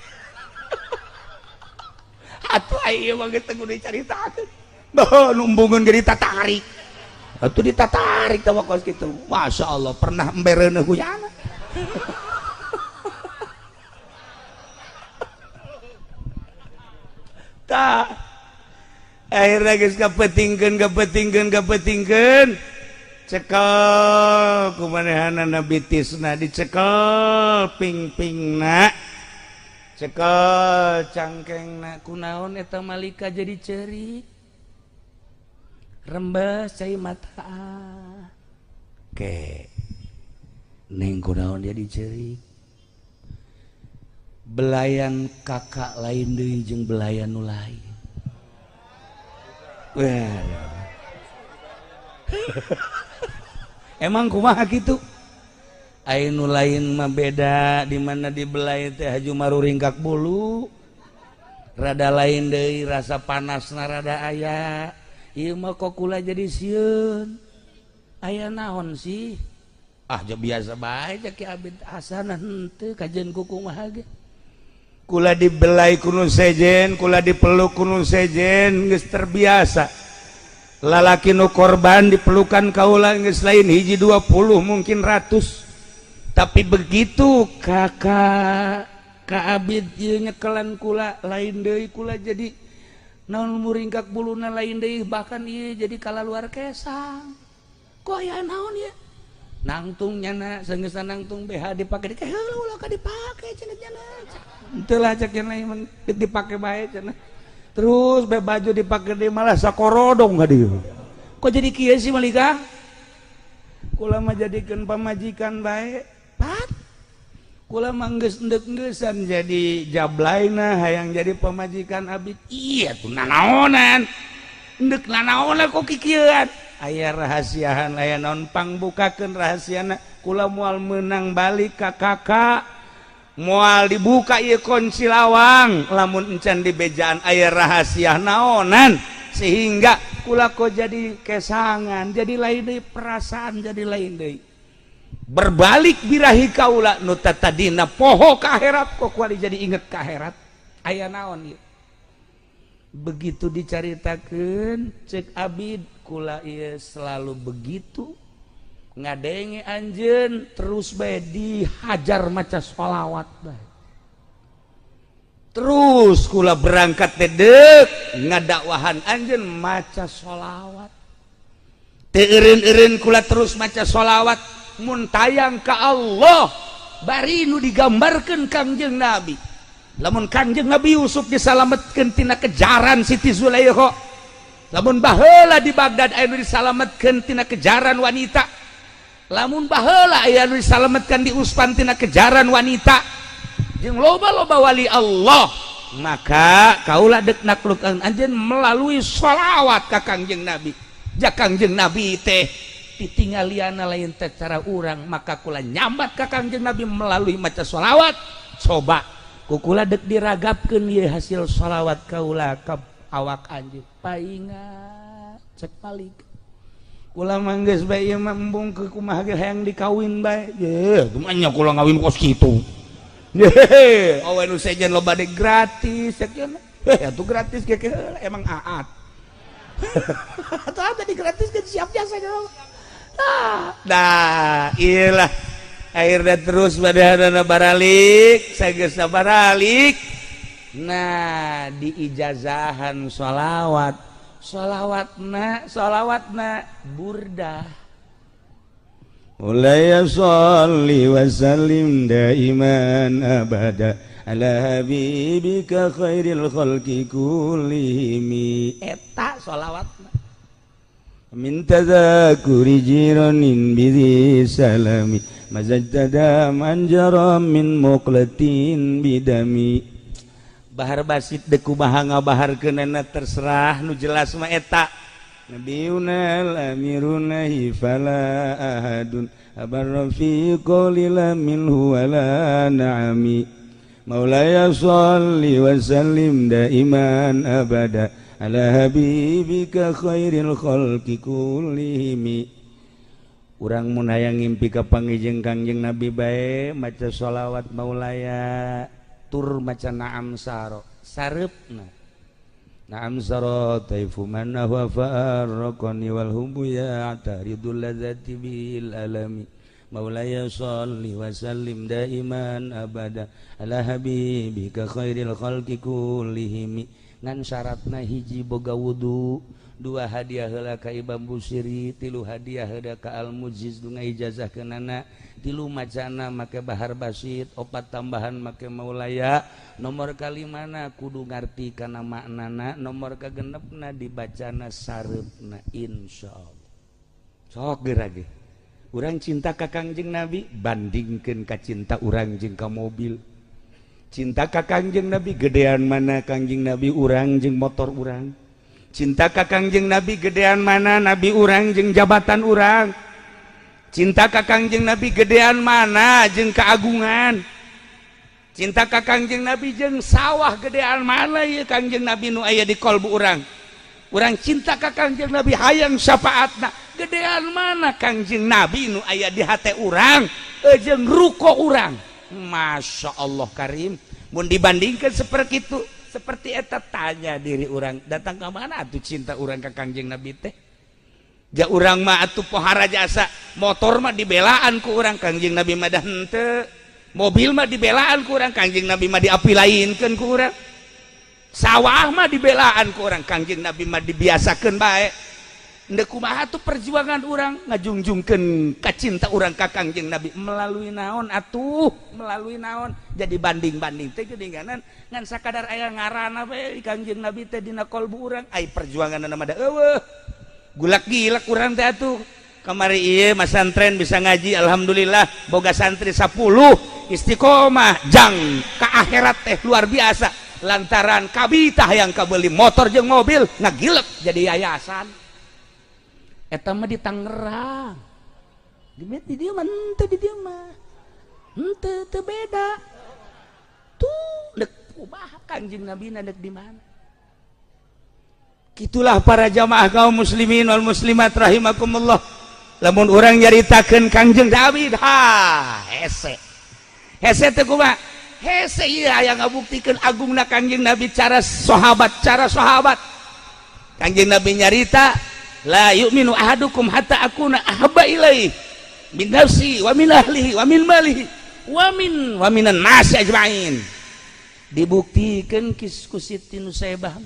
Atuh ayo mah geus teu dicaritakeun, bah numbungeun ge ditatarik, atuh ditatarik teh kos kitu, Masya Allah pernah embereuneuh guyana. Tah akhirnya geus kapetingkeun kapetingkeun kapetingkeun cekel kumanehanana bitisna dicekel ping-pingna cekel cangkengna kunaon eta malika jadi ceurik rembes cai mata ke neng kunaon jadi ceurik belayan kakak lain deui jeung belayan nu lain. Emang kumaha kitu? Aya nu lain mah beda di mana dibelai teh haju maruringkak bulu. Rada lain deui rasa panasna rada aya. Ieu mah kok kula jadi sieun. Aya naon sih? Ah biasa bae cek Ki Abid asana henteu kajeun ku kumaha ge. Kula dibelai ku nu sejen, kula dipeluk ku nu sejen, geus terbiasa. Lalaki nu korban dipelukan kaula geus lain hiji 20 mungkin ratus. Tapi begitu kakak Ka Abid ieu nyekelan kula lain deui kula jadi naon muringkak buluna lain deui bahkan ieu jadi kalaluar kesang. Kok aya naon ieu? Nangtung nyana sanggeusna nangtung BH dipake di heula ulah ka dipake cenah nyana. Henteu lah cek cenah ieu dipake bae cenah. Terus be baju dipake deui malah sakorodong ka dieu. Kok jadi kieu sih Malika? Kula mah jadikeun pamajikan bae. Pat. Kula mah geus endek-engeusan jadi jablaina hayang jadi pamajikan Abid. Iya tuh nanaonan. Endek nanaonan kok kikieuan. Aya rahasiahan aya naon pangbukakeun rahasiana kula moal meunang balik ka kakak moal dibuka ieu kunci lawang lamun encan di bejaan aya rahasia naonan sehingga kula kok jadi kesangan jadi lain deui perasaan jadi lain deui berbalik birahi kaula nu tadina poho ka akhirat kok kuali jadi inget ka akhirat aya naon ieu. Begitu dicaritakeun cek Abid kula ieu selalu begitu ngadenge anjeun terus bae dihajar maca sholawat bae terus kula berangkat dedek ngadakwahan anjeun maca sholawat teu eureun-eureun kula terus maca sholawat mun tayang ka Allah bari nu digambarkeun Kangjeng Nabi. Lamun Kangjeng Nabi Yusuf disalametkeun tina kejaran Siti Zulaikha, lamun baheula di Baghdad aya nu disalametkeun tina kejaran wanita, lamun baheula aya nu disalametkeun di Uspan tina kejaran wanita, jeung loba-loba wali Allah, maka kaula deuk naklukan anjeun melalui sholawat ka Kangjeng Nabi. Ja Kangjeng Nabi teh ditinggaliana lain teh cara urang, maka kula nyambat ka Kangjeng Nabi melalui maca sholawat. Coba kukula dek diragapkeun ieu hasil sholawat kaula ka awak anjeun painga cek malik kula mah geus bae ieu mah embung ke kumaha ge hayang dikawin bae ye kumaha nya kula ngawin kos kitu ye awe nu sejen loba de gratis cek cenah heh atuh gratis ge emang aat atuh ada di gratis ge siap jasa nah iyalah akhirnya terus pada baralik sageusna baralik nah diijazahan sholawat sholawatna sholawatna burdah Mulaya sholli wa sallim daiman abada ala habibika khairil khalqi kullihim. Eta sholawatna Min tadzakuri jiranin bidhi salami mazajtada man jara min muqlatin bidami. Bahar basit deuk kumaha ngabaharkeunana terserah, nu jelas mah eta Nabiyuna al-amiruna fala ahadun abarra fi qawli la minhu wala na'ami. Maulaya shalli wa sallim daiman abada ala habibika khairil khalqi kullihimi. Urang mun hayang ngimpi ka panggih Kangjeng Nabi bae, maca sholawat maulaya tur maca na'am saro sareupna. Na'am saro taifu man huwa farraqani wal hubu ya taridul ladzati bil alami. Maulaya shalli wa sallim daiman abada ala habibika khairil khalqi kullihimi. Ngan syaratna hiji, boga wudu; dua, hadiah heula ka Imam Busiri; tilu, hadiah heula ka Al Mujiz nu ijazah kenana; tilu, macana make bahar basit; opat, tambahan make maulaya; nomor kalimana, kudu ngarti kana maknana; nomor kagenepna, dibacana sareupna. Insyaallah sok geura ge urang cinta ka Kangjeng Nabi, bandingkeun ka cinta urang jeung ka mobil. Cinta ka Kangjeng Nabi gedean mana Kangjeng Nabi urang jeung motor urang? Cinta ka Kangjeng Nabi gedean mana Nabi urang jeung jabatan urang? Cinta ka Kangjeng Nabi gedean mana jeung keagungan? Cinta ka Kangjeng Nabi jeung sawah gedean mana ya Kangjeng Nabi nu aya di kolbu urang? Urang cinta ka Kangjeng Nabi, hayang syafaatna, gedean mana Kangjeng Nabi nu aya di hate urang jeung ruko urang? Masya Allah Karim, mun dibandingkan seperti itu, seperti eta, tanya diri urang, datang ke mana tuh cinta urang ke Kangjeng Nabi teh? Ja urang mah atuh pohara jasa, motor mah dibelaan ku urang, Kangjeng Nabi mah dah henteu. Mobil mah dibelaan ku urang, Kangjeng Nabi mah diapilainkeun ku urang. Sawah mah dibelaan ku urang, Kangjeng Nabi mah dibiasakeun bae. Ndek kumaha tuh perjuangan urang ngajungjungkeun ka cinta urang ka Kangjeng Nabi? Melalui naon atuh? Melalui naon? Jadi banding-banding teh geuninganan ngan sakadar aya ngaranna we Kangjeng Nabi teh dina kolbu urang, ai perjuanganna mah da eueuh. Gulak gilak urang teh atuh. Kamari ieu masantren bisa ngaji, alhamdulillah boga santri 10 istiqomah jang ka akhirat teh luar biasa, lantaran kabita yang kabeli motor jeung mobil ngagilek jadi yayasan. Eta mah di Tangerang, di dieu mah henteu, di dieu mah henteu, teu beda tuh. Dek kumaha Kangjeng Nabi na dek di mana? Gitulah para jamaah kaum muslimin wal muslimat rahimakumullah. Lamun urang nyaritakeun Kangjeng Nabi, ha, hese hese teh kumaha hese. Ieu aya ngabuktikeun agungna Kangjeng Nabi, cara sahabat, cara sahabat. Kangjeng Nabi nyarita, la yu'minu ahadukum hatta akuna ahabba ilaihi min nafsi wa min ahlihi wa min malihi wa minan nasi ajmain. Dibuktikan kis ku Siti Nusaibah.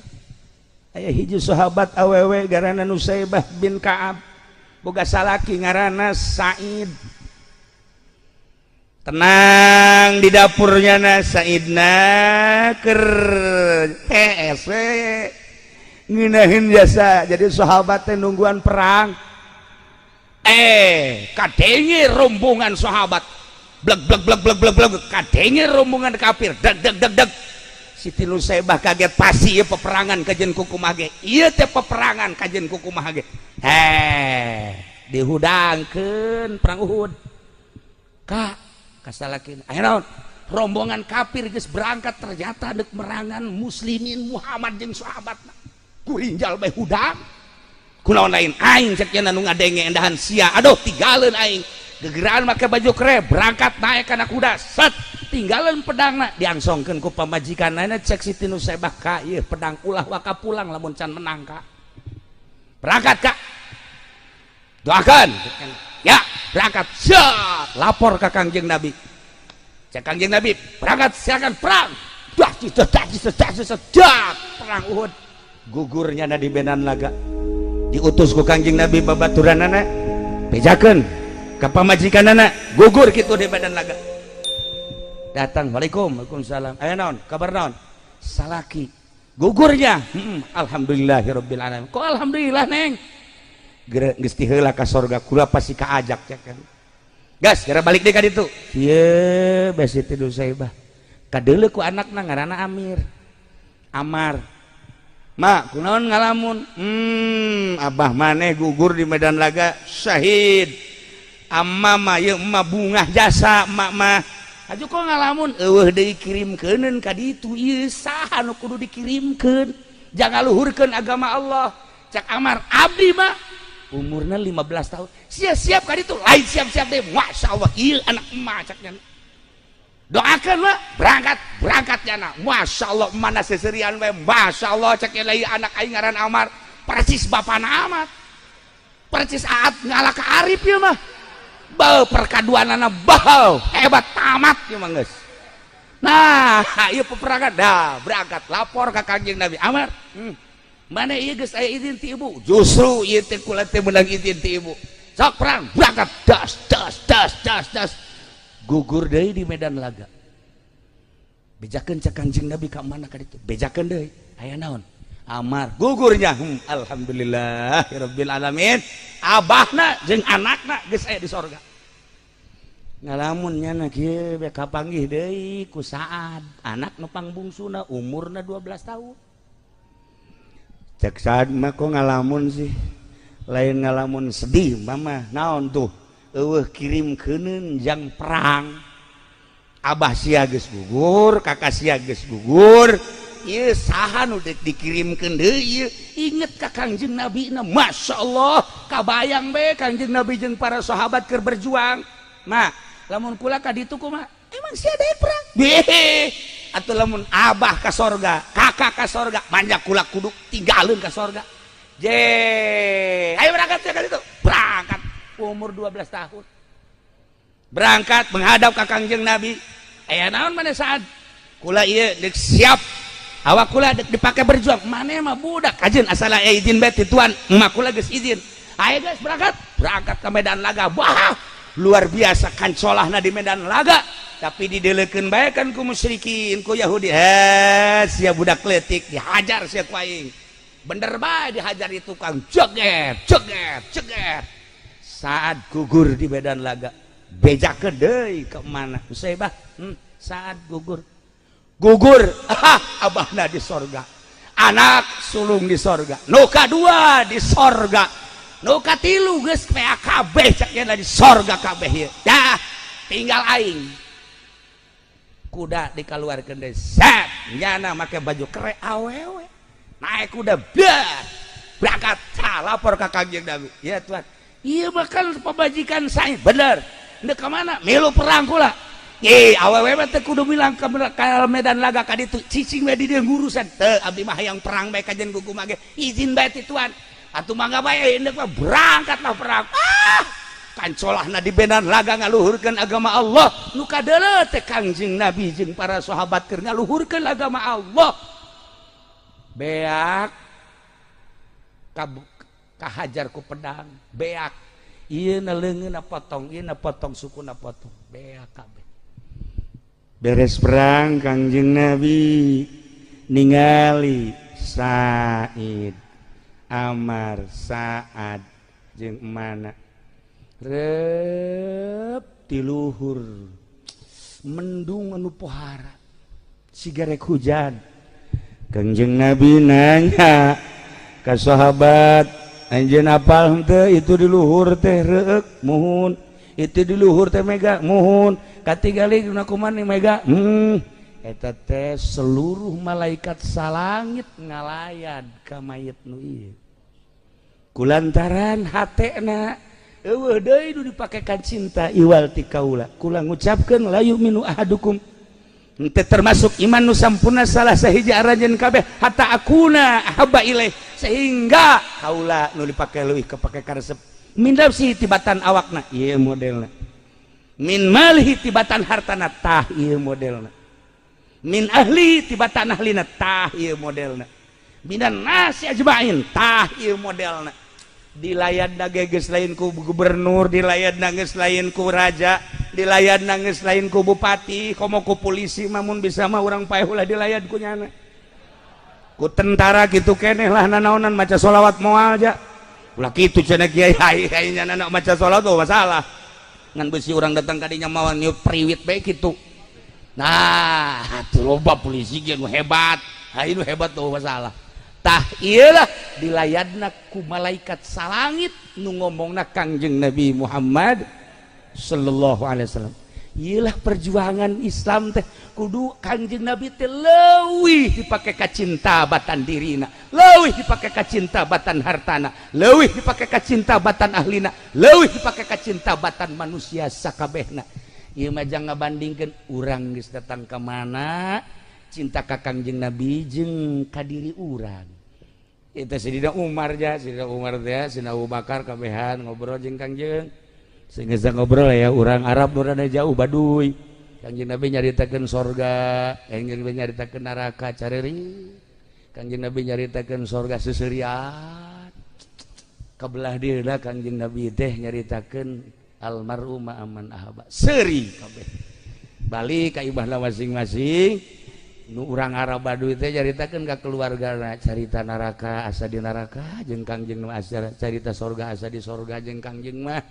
Aya hiji sahabat awewe garana Nusaibah bin Ka'ab, boga salaki ngaranna Said. Tenang di dapurnya na Saidna keur hese ngeunaheun jasa. Jadi sahabat teh nungguan perang, eh kadenge rombongan sahabat blek blek blek blek blek blek, kadenge rombongan kafir deg deg deg deg. Siti Nusaibah kaget, pasti ieu peperangan kajen kukumaha ge, ieu teh peperangan kajen kukumaha ge. Heh, dihudangkeun perang Uhud. Kak, kasalakin aya naon? Rombongan kafir geus berangkat, ternyata dek merangan muslimin Muhammad jeung sahabatna. Kurinjal bae hudang, kunaon lain aing cek nya nu ngadenge endahan sia. Aduh, tinggalin aing gegeraan make baju kere, berangkat naik kana kuda, set, tinggalin pedangna, diangsongkeun ku pamajikanna. Cek Siti Nusaibah, ka ieu pedang ulah waka pulang lamun can menang. Ka, berangkat, Kak, doakan ya. Berangkat, siap, lapor ke Kangjeng Nabi. Cek Kangjeng Nabi, berangkat, silakan perang. Dah dah dah dah, perang Uhud, gugurnya na di medan laga. Diutus ku Kangjeng Nabi babaturanana, bejakeun ka pamajikanana gugur kitu di medan laga. Datang, waalaikum, waalaikumsalam, aya naon, kabar naon? Salaki gugurnya. Alhamdulillahirabbil alamin. Kok alhamdulillah, Neng? Geus ti heula ka sorga, kula pasti kaajak cek kan. Gas, geura balik deui ka ditu. Ieu bae Siti Nusaibah. Kadeuleu ku anakna ngaranna Amir. Amar. Ma, kunaon ngalamun? Abah maneh gugur di medan laga, syahid. Amma mah ieu emak bungah jasa emak mah. Aju kok ngalamun? Eueuh deui kirimkeuneun ka ditu, ieu saha nu kudu dikirimkeun? Jangan luhurkeun agama Allah. Cak Amar, abdi mah umurna 15 tahun. Siap-siap ka ditu, lain siap-siap deh. Masya Allah, ieu anak emak caknya. Doakan lah, berangkat, berangkat jana. Masya Allah, mana seserian we. Masya Allah, cak ieu anak aing ngaran Amar. Persis bapana amat. Persis aat ngalah ka Arif ieu mah. Bau perkaduanana bau hebat tamat ieu mah geus. Nah, ieu peperangan dah berangkat lapor ka Kanjeng Nabi Amar. Mana ieu geus aya izin ti ibu? Justru ieu teh kula teh meunang izin ti ibu. Sok perang, berangkat, das das das das das. Gugur deui di medan laga. Bejakeun cek Kanjeng Nabi ka mana ka ditu? Bejakeun deui. Aya naon? Amar gugurnya. Alhamdulillah rabbil alamin. Abahna jeung anakna geus aya di sorga. Ngalamun nyana kieu be kapanggih deui ku Saad, anak nu pangbungsuna umurna 12 tahun. Cek Saad mah, kok ngalamun sih? Lain ngalamun sedih mama, naon tuh? Eueuh kirimkeuneun jang perang. Abah sia geus gugur, kakak sia geus gugur. Ieu saha nu deuk dikirimkeun deui ieu? Inget ka Kangjeng Nabi na, Masya Allah, kabayang be Kangjeng Nabi jeung para sahabat keur berjuang. Ma, lamun kula ka ditu kumaha? Emang sia daek perang? Beh, atuh lamun abah ka sorga, kakak ka sorga, banyak kula kudu tinggalin ka sorga. Je, ayo berangkat ya ka ditu. Berangkat umur 12 tahun. Berangkat menghadap ka Kangjeng Nabi. Aya naon mana saat? Kula ieu deuk siap. Awak kula dek dipake berjuang. Maneh mah budak kajeun asal aya izin bae ti tuan. Emak kula geus izin. Ayo guys berangkat. Berangkat ke medan laga. Wah, luar biasa kancolahna di medan laga. Tapi dideleukeun bae kan ku musyrikin, ku Yahudi. Eh, sia budak leutik dihajar sia ku aing. Bener bae dihajar itu tukang jeget, jeget, jeget. Saat gugur di medan laga, bejakeun deui ke mana? Usaibah, saat gugur. Gugur, ah, abahna di sorga. Anak sulung di sorga. Nu kadua di sorga. Nu katilu geus PAKB cak di sorga kabeh ieu. Dah, tinggal aing. Kuda dikaluarkeun deui. Set, nyana make baju kere awewe. Naik kuda, blah. Berangkat, lapor ka Kangjeng Nabi. Ya Tuhan. Iya bakal pemajikan saya. Bener. Ndek ka mana? Milu perang kula. Ih, awewe mah teu kudu bilang ka medan laga ka ditu. Cicing we di dieu ngurusan. Teu, abdi mah hayang perang bae kajen gugu mage. Izin bae ti tuan. Atuh mangga bae indek mah berangkatlah perang. Ah, kancolahna di medan laga ngaluhurkeun agama Allah. Nu kadeuleu teh Kangjeng Nabi jeung para sahabat keur ngaluhurkeun agama Allah. Beak kahajar ku pedang, beak. Ieu na leungeunna potong, ieu na potong, sukuna potong, beak kabeh. Beres perang, Kangjeng Nabi ningali Said Amar, Saad jeung mana rep tiluhur mendung anu pohara sigarek hujan. Kangjeng Nabi nanya ka sahabat, "Anjeun apal henteu itu di luhur teh reuk?" "Muhun." "Itu di luhur teh mega?" "Muhun." "Katingali dina kumaha mega?" Eta teh seluruh malaikat salangit ngalayat ka mayit nu ieu kulantaran hatena eueuh deui nu dipakekan cinta iwal ti kaula. Kula ngucapkeun, la yu'minu ahadukum, henteu termasuk iman nu sampurna salah sahiji aranjeun kabeh, hatta akuna ahabba ilaih, sehingga kaula nu dipake leuwih kepake karesep, min nafsihi, tibatan awakna, ieu modelna, min malihi, tibatan hartana, tah ieu modelna, min ahli, tibatan ahlina, tah ieu modelna, minan nasi ajmain, tah ieu modelna. Dilayat geus lain ku gubernur, dilayat geus lain ku raja, dilayat geus lain ku bupati, komo ku polisi. Mamun bisa mah urang paeh ulah dilayat ku nyana, ku tentara gitu keneh lah. Nanaonan maca sholawat moal ja. Ulah kitu cenah kiai, ai nya anak maca sholawat oh masalah. Ngan besi urang datang kadinya mawa niup priwit bae kitu. Nah, atuh loba polisi ge nu hebat. Hai, nu hebat tuh masalah. Tah, iyalah dilayadna ku malaikat salangit nu ngomongna Kangjeng Nabi Muhammad sallallahu alaihi wasallam. Iyalah perjuangan Islam teh kudu Kangjeng Nabi teh leuwih dipake kacinta batan dirina, leuwih dipake kacinta batan hartana, leuwih dipake kacinta batan ahlina, leuwih dipake kacinta batan manusia sakabehna. Ieu mah jangan ngabandingkeun urang geus datang ka mana cinta ka Kangjeng Nabi jeung ka diri urang. Itu Sidina Umar ja, Sidina Umar teh, Sidina Abu Bakar kabehan ngobrol jeung Kangjeng. Sehingga ngobrol ya orang Arab nu rada jauh Baduy. Kangjeng Nabi nyaritakeun sorga, Kangjeng Nabi nyaritakeun neraka careri. Kangjeng Nabi nyaritakeun sorga seuseurian. Kabelah dieuna Kangjeng Nabi teh nyaritakeun almar'u ma'aman ahabba. Seuri kabeh. Balik ka ibahna masing-masing. Nu urang Arab Baduy teh nyaritakeun ka keluargana carita neraka asa di neraka jeung Kangjeng mah, asa carita sorga asa di sorga jeung Kangjeng mah.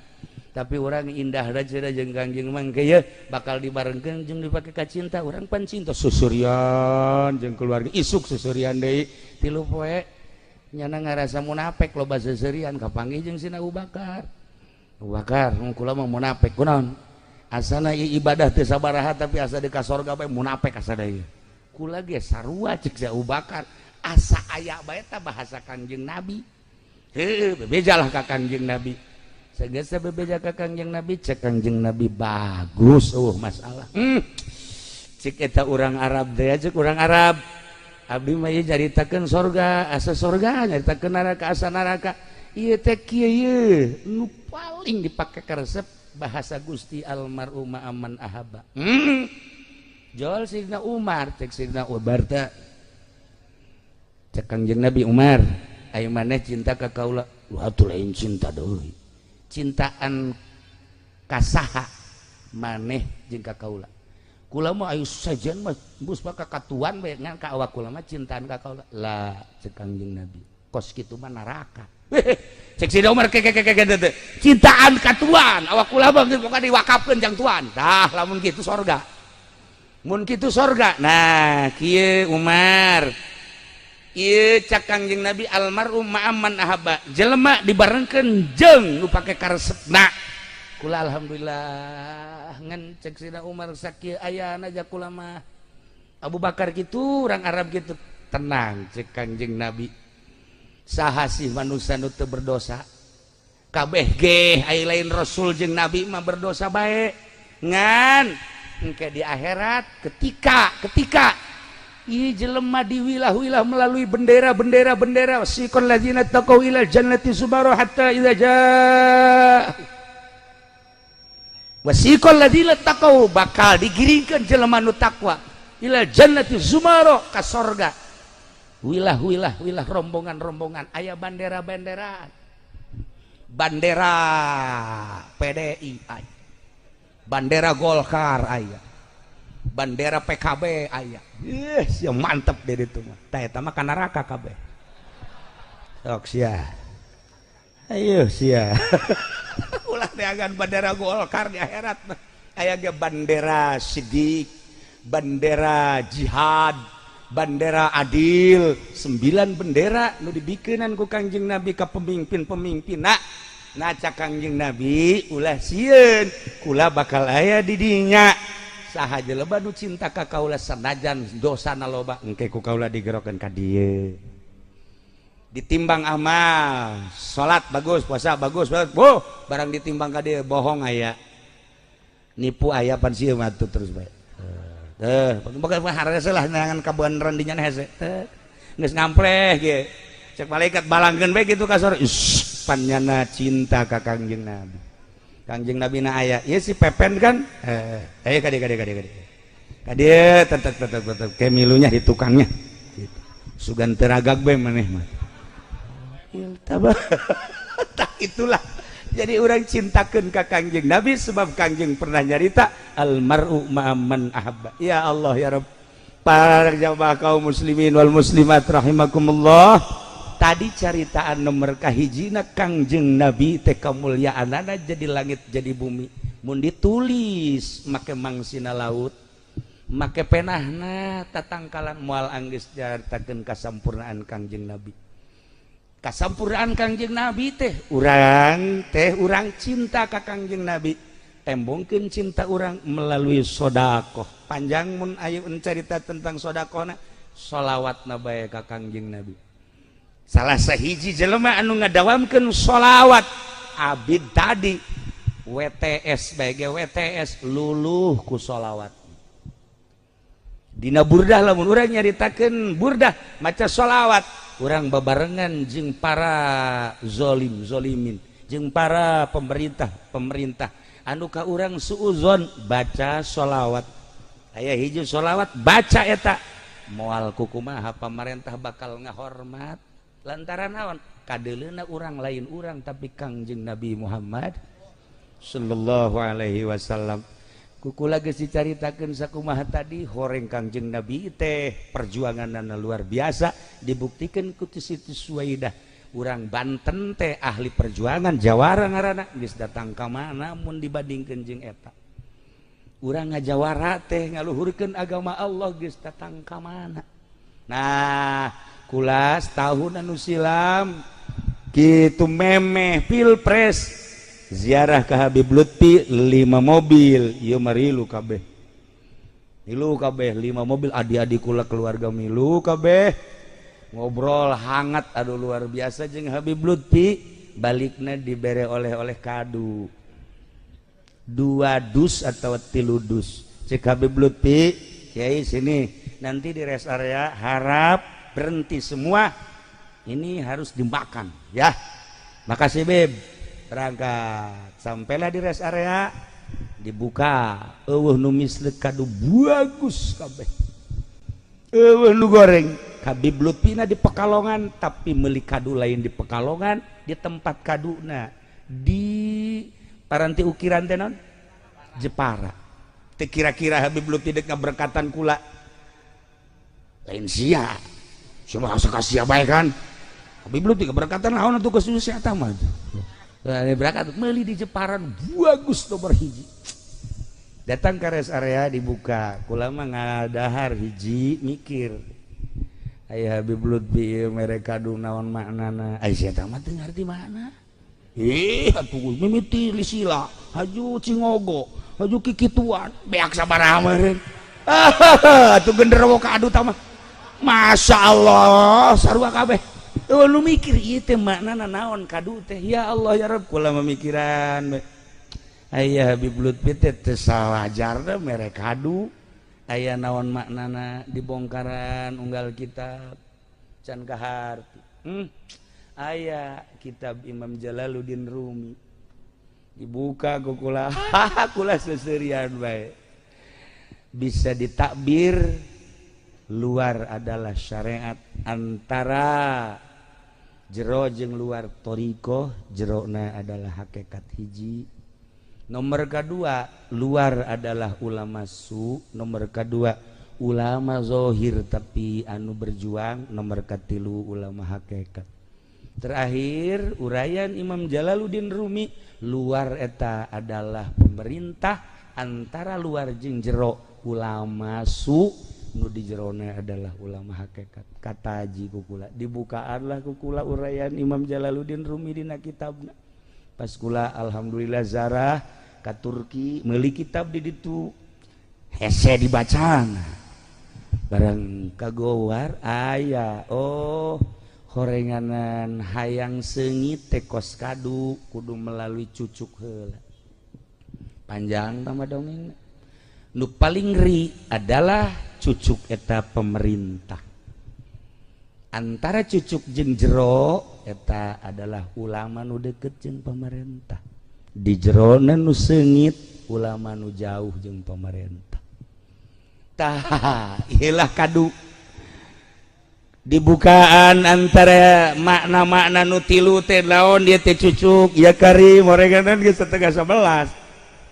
Tapi orang indah aja jeung Kangjeng mah engke bakal dibarengkeun jeung dipake ka cinta urang pan cinta susurian jeung keluarga isuk susurian deui 3 poe nyana ngarasa munafik loba seuseurian kapanggih jeung Sina Abu Bakar. Abu Bakar kula mah munafik kunaon asana ieu ibadah teu sabaraha tapi asa di ka sorga bae munafik asa deui kula ge sarua cek si Abu Bakar asa aya bae ta bahasa Kangjeng Nabi. Heuh, bebejalah ka Kangjeng Nabi. Sageus bebeja ka Kangjeng Nabi, cek Kangjeng Nabi bagus, oh masalah. Cek eta urang Arab teh, cek urang Arab, abdi mah ieu nyaritakeun sorga asa sorga, nyaritakeun neraka asa neraka. Ieu teh kieu ieu nu paling dipake karesep bahasa Gusti almar'u ma'aman ahabba. Jol Sidina Umar, cek Sidina Umar teh, cek Kangjeng Nabi, Umar, ayo maneh cinta ka kaula? Wah, atuh lain cinta deui, cintaan kasaha maneh jeung ka kaula? Kula mah ayo sajen mah bus mah kakatuan bae ngan ka awak kula mah cintaan ka kaula lah. Cek Kangjeng Nabi, kos kitu mah neraka. Cek Sidina Umar, ke ke ke ke cintaan ka tuan, awak kula mah pokokna diwakafkeun jang tuan. Tah, lamun kitu sorga, mun kitu sorga. Nah, kieu Umar ieu, cak Kangjeng Nabi almar'u ma'aman ahabba, jelema dibarengkeun jeung nu pake karesepna. Kula alhamdulillah. Ngan cek Sidina Umar, sakieu ayana aja kula mah. Abu Bakar gitu, orang Arab gitu. Tenang, cek Kangjeng Nabi, saha sih manusia nu teu berdosa? Kabeh ge ai lain rasul jeung nabi mah berdosa bae. Ngan engke di akhirat ketika ketika ieu jelema diwilah-wilah melalui bendera-bendera bendera, siqal ladzina taqaw ilal jannati zumara hatta idza jaa wasiqal ladzina taqaw, bakal digiringkeun jelema nu takwa ilal jannati zumara ka sorga, wilah-wilah wilah rombongan-rombongan, aya bandera-bandera, bandera PDI aya, bandera Golkar aya, bandera PKB aya. Ih sia, mantep deh itu mah. Tah, eta mah ka neraka kabeh. Sok sia, ayo sia, ulah neangan bandera Golkar di akhirat mah. Aya ge bandera sidik, bandera jihad, bandera adil, sembilan bendera nu dibikenan ku Kangjeng Nabi ka pemimpin-pemimpin. Nah nah, cak Kangjeng Nabi, ulah sieun, kula bakal aya di dinya. Saha jelema nu cinta ka kaula sanajan dosana loba, engke ku kaula digerokeun ka dieu. Ditimbang amal, salat bagus, puasa bagus, boh, barang ditimbang ka dieu, bohong aya, nipu aya, pan sieun mah terus bae. Teh bukan harese lah, neangan kabeneran dinya hese teh geus ngampleh ge. Cek malaikat, balangkeun bae kitu ka sorga. Panyana cinta ka Kangjeng Nabi, Kangjeng Nabi na aya ieu si Pepen kan, eh ayo ka dieu, ka dieu, ka dieu, ka dieu, ka dieu, tetep tetep tetep ke milunya di tukangnya gitu. Sugan teragak bae maneh mah. Tak itulah, jadi orang cintakan ke Kangjeng Nabi sebab Kangjeng pernah nyarita almar'u ma'aman ahabba. Ya Allah ya Rabb. Para jamaah kaum muslimin wal muslimat rahimakumullah. Tadi caritaan nomor kahijina, Kangjeng Nabi teh kamuliaanana jadi langit jadi bumi. Mun ditulis make mangsina laut, make penahna tatangkalan, moal anggeus nyaritakeun kasampurnaan Kangjeng Nabi. Kasampurnaan Kangjeng Nabi teh, urang teh urang cinta ka Kangjeng Nabi, tembongkeun cinta urang melalui sodakoh. Panjang mun ayo cerita tentang sodakohna. Sholawat na bae ka Kangjeng Nabi. Salah sahiji jelema anu ngadawamkeun sholawat abid tadi WTS bae, WTS luluh ku sholawat. Dina burdah, lamun urang nyaritakeun burdah maca sholawat, urang babarengan jeung para zolim zolimin, jeung para pemerintah pemerintah anu ka urang suuzon, baca sholawat. Aya hiji sholawat, baca eta, moal kukumaha pamarentah bakal ngahormat. Lantaran naon? Kadeleuna urang lain urang, tapi Kangjeng Nabi Muhammad sallallahu alaihi wasallam. Ku kula geus dicaritakeun sakumaha tadi horeng Kangjeng Nabi teh, perjuanganna luar biasa, dibuktikan ku Siti Suwaidah. Urang Banten teh ahli perjuangan, jawara ngaranna. Geus datang ka mana mun dibandingkeun jeung eta? Urang ngajawara teh ngaluhurkeun agama Allah, geus datang ka mana? Nah, kula tahun anu silam kitu, memeh pilpres, ziarah ke Habib Lutfi lima mobil. Ieu marilu kabeh, milu kabeh lima mobil, adik-adik kula, keluarga milu kabeh. Ngobrol hangat, aduh, luar biasa jeung Habib Lutfi. Baliknya dibere oleh-oleh kadu dua dus atau 3 dus. Cek Habib Lutfi, "Kiai, sini, nanti di rest area harap berhenti semua, ini harus dimakan ya." "Makasih, Bib." Berangkat, sampailah di rest area, dibuka, euweuh nu misleuk, kadu bagus kabeh, euweuh nu goreng. Habib Lutfina di Pekalongan, tapi meuli kadu lain di Pekalongan, di tempat kaduna di paranti ukiran teh non Jepara. Teu kira-kira Habib Lutfi dek ngaberkatan kula, lain sia cuma asa ka sia bae kan. Habib Lutfi keberkatan naon atuh? Kesusah eta mah. Berangkat meuli di Jepara bagus nomor hiji. Datang ke rest area, dibuka, kula mah ngadahar hiji, mikir, "Aya Habib Lutfi mere kadu, naon maknana?" Ai sia mah teu ngarti makna. Ih atuh, mimiti lisila haju cingogo haju kikituan, beak sabaraha meureun. Ah, atuh genderuwo kadu tah mah, Masya Allah, sarua kabeh. Oh, lu mikir ieu teh maknana naon kadu teh? Ya Allah ya Rabb, kula memikiran. Aya Habib Lutfi teh teu sawajarna mere kadu, aya naon maknana? Dibongkaran unggal kitab can kaharti. Aya kitab Imam Jalaluddin Rumi, dibuka ku kula, kula seserian bae. Bisa ditakbir luar adalah syariat, antara jero jeung luar thoriqoh, jerona adalah hakikat hiji. Nomor kedua, luar adalah ulama su. Nomor kedua, ulama zohir tapi anu berjuang. Nomor katilu, ulama hakikat. Terakhir, uraian Imam Jalaluddin Rumi, luar eta adalah pemerintah, antara luar jeung jero ulama su, nu di jerona adalah ulama hakikat. Kataji ku kula, dibukaanlah ku kula uraian Imam Jalaluddin Rumi dina kitabna. Pas kula alhamdulillah zarah ka Turki, meuli kitab di ditu, hese dibacana barang kagowar aya. Oh, horenganan hayang seungit teh kos kadu, kudu melalui cucuk heula. Panjang tambah dongeng. Nu paling ngeri adalah cucuk eta pemerintah, antara cucuk jeung jero eta adalah ulama nu deket jeung pemerintah, di jerona nu seungit ulama nu jauh jeung pemerintah. Tah, ilah kadu dibukaan antara makna-makna nu tilu teh naon dia teh cucuk. Ya kari moreganan geus 10.30,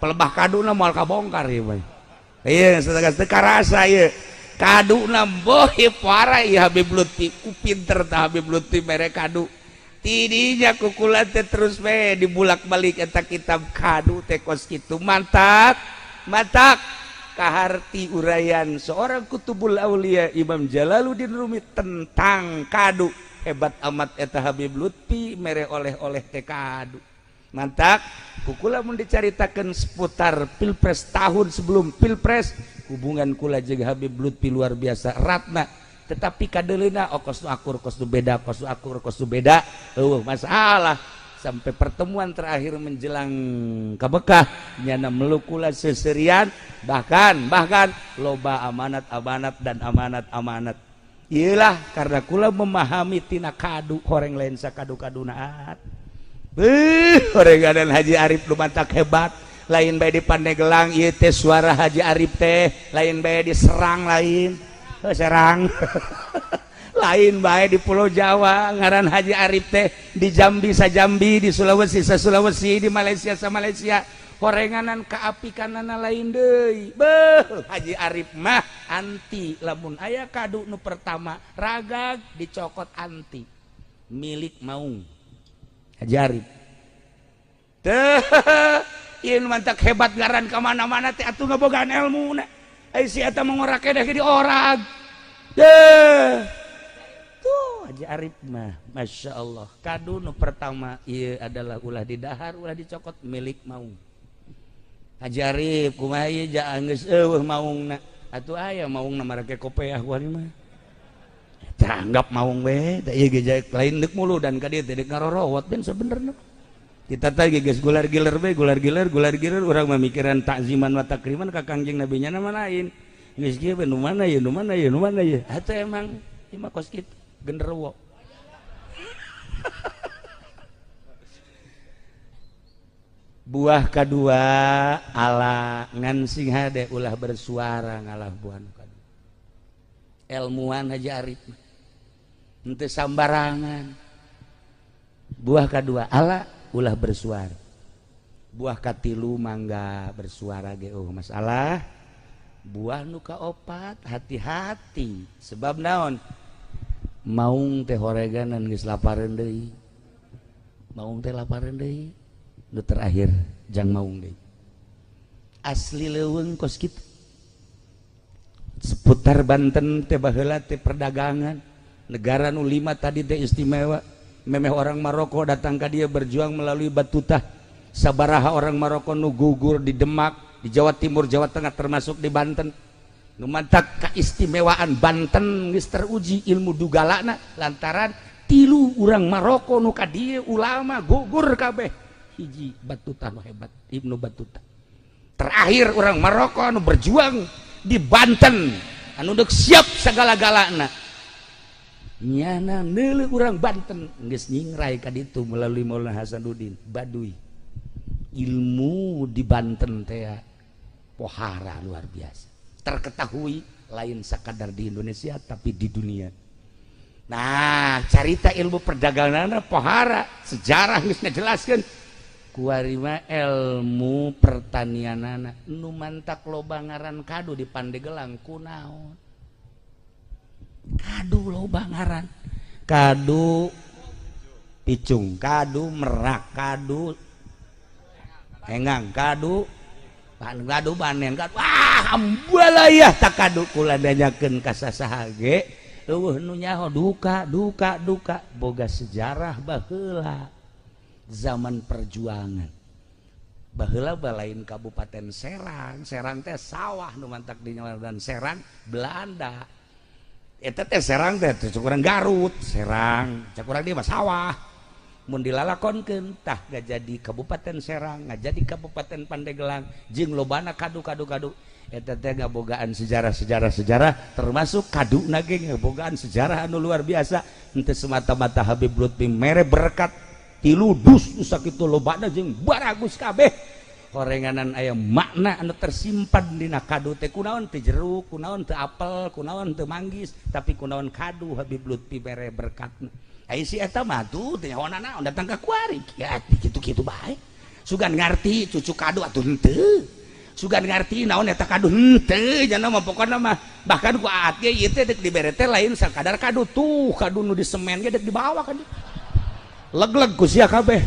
pelebah kaduna moal kabongkar ieu mah. Iya, 10.30 karasa ieu. Kadu boh parah ya Habib Lutfi, ku pinter tah Habib Lutfi mere kadu. Tidinya kukula teh terus we dibulak-balik eta kitab kadu teh kos kitu. Mantap, mantak kaharti uraian seorang kutubul aulia Imam Jalaluddin Rumi tentang kadu. Hebat amat eta Habib Lutfi mere oleh-oleh teh kadu. Mantak kukula mun dicaritakeun seputar pilpres, tahun sebelum pilpres, hubungan kula jeung Habib Lutfi luar biasa ratna, tetapi kadeleuna, oh, kos nu akur, kos nu beda, kos nu akur, kos nu beda, eueuh masalah sampai pertemuan terakhir menjelang ke Mekah. Nyana meluk kula seserian, bahkan bahkan loba amanat amanat dan amanat amanat. Iyalah, karena kula memahami tina kadu, horeng lain sakadu kadunaat. Horenganan Haji Arif lu mantak hebat, lain bae di Pandeglang ieu teh suara Haji Arif teh, lain bae di Serang, lain, oh, Serang, lain bae di Pulau Jawa ngaran Haji Arif teh, di Jambi sa Jambi, di Sulawesi sa Sulawesi, di Malaysia sa Malaysia. Horenganan kaapikanana lain deui. Beuh, Haji Arif mah anti lamun aya kadu nu pertama ragag dicokot, anti milik maung. Haji Arif teh ieu mantak hebat ngaran ka mana-mana teh atuh ngabogaan ilmu na. Ai si eta mah ngorak keneh di orag. Deh. Tuh Haji Arif mah Masya Allah. Kadu nu pertama ieu adalah ulah didahar, ulah dicokot, milik maung. Haji Arif kumaha ieu ja geus eueuh maungna. Atuh aya maungna marake kopeah kuari mah. Anggap maung we, da ieu ge lain deuk mulu dan ka dieu teh deuk ngarorowot ben sebenerna. Kita tadi geus gular giler we, gular giler, gular giler, urang mah mikiran takziman wa takriman ka Kangjeng Nabi nya mah lain. Geus kieu we, nu mana ye, nu mana ye, nu mana ye. Atuh emang ieu mah kos kitu genderuwo. Buah kedua ala ngan sing hade ulah bersuara ngalah buah nu kadua. Ilmuwan Haji Arif mah. Henteu sambarangan. Buah kedua ala ulah bersuara. Buah katilu mangga bersuara ge, oh masalah. Buah nu kaopat hati-hati sebab naon? Maung teh horeganan geus lapareun deui. Maung teh lapareun deui. Nu terakhir jang maung deui. Asli leuweung kos kitu. Seputar Banten teh baheula teh perdagangan. Negara nu lima tadi teh istimewa. Memeh orang Maroko datang ka dia berjuang melalui Batutah. Sabaraha orang Maroko nu gugur di Demak, di Jawa Timur, Jawa Tengah, termasuk di Banten. Nu mantak keistimewaan Banten geus teruji ilmu dugalana lantaran tilu urang Maroko nu ka dieu ulama gugur kabeh. Hiji Batutah nu hebat, Ibnu Battuta. Terakhir orang Maroko anu berjuang di Banten anu deuk siap segala-galana. Nyana neuleuh urang Banten geus nyingrai ka ditu melalui Maulana Hasanuddin Baduy. Ilmu di Banten teh pohara luar biasa. Terketahui lain sakadar di Indonesia tapi di dunia. Nah, carita ilmu perdagangan pohara, sejarah geus ngajelaskeun. Kuari mah ilmu pertanianana nu mantak loba ngaran kadu di Pandeglang kunaon? Kadu loba ngaran. Kadu picung, kadu merak, kadu engang, kadu kadu banen, kadu wah ambalayah tak kadu kula nanyakeun ka sasaha ge eueuh nu nyaho. Duka duka duka boga sejarah baheula zaman perjuangan. Baheula balain Kabupaten Serang, Serang teh sawah nu mantak di dan Serang Belanda. Eta teh Serang teh kurang Garut, Serang, cek urang dia mah sawah. Mun dilalakonkeun tah jadi Kabupaten Serang, jadi Kabupaten Pandeglang jeung lobana kadu-kadu kadu. Eta teh ngabogaan sejarah-sejarah sejarah termasuk kadu ge ngabogaan sejarah anu luar biasa. Henteu semata-mata Habib Lutfi mere berkat tilu dus nu sakitu lobana jeung baragus kabeh. Horenganan aya makna anu tersimpan dina kadu teh, kunaon teu jeruk, kunaon teu apel, kunaon teu manggis, tapi kunaon kadu Habib Lutfi mere berkatna. Ai si eta mah tuh teh nyaho naon datang ka kuari ya kitu-kitu bae. Sugan ngarti cucu kadu atuh henteu. Sugan ngarti naon eta kadu henteu nya mah pokona mah bahkan ku aat ge ieu teh dek dibere teh lain sakadar kadu tuh kadu nu di semen ge dek dibawa kan leg-leg ku sia kabeh.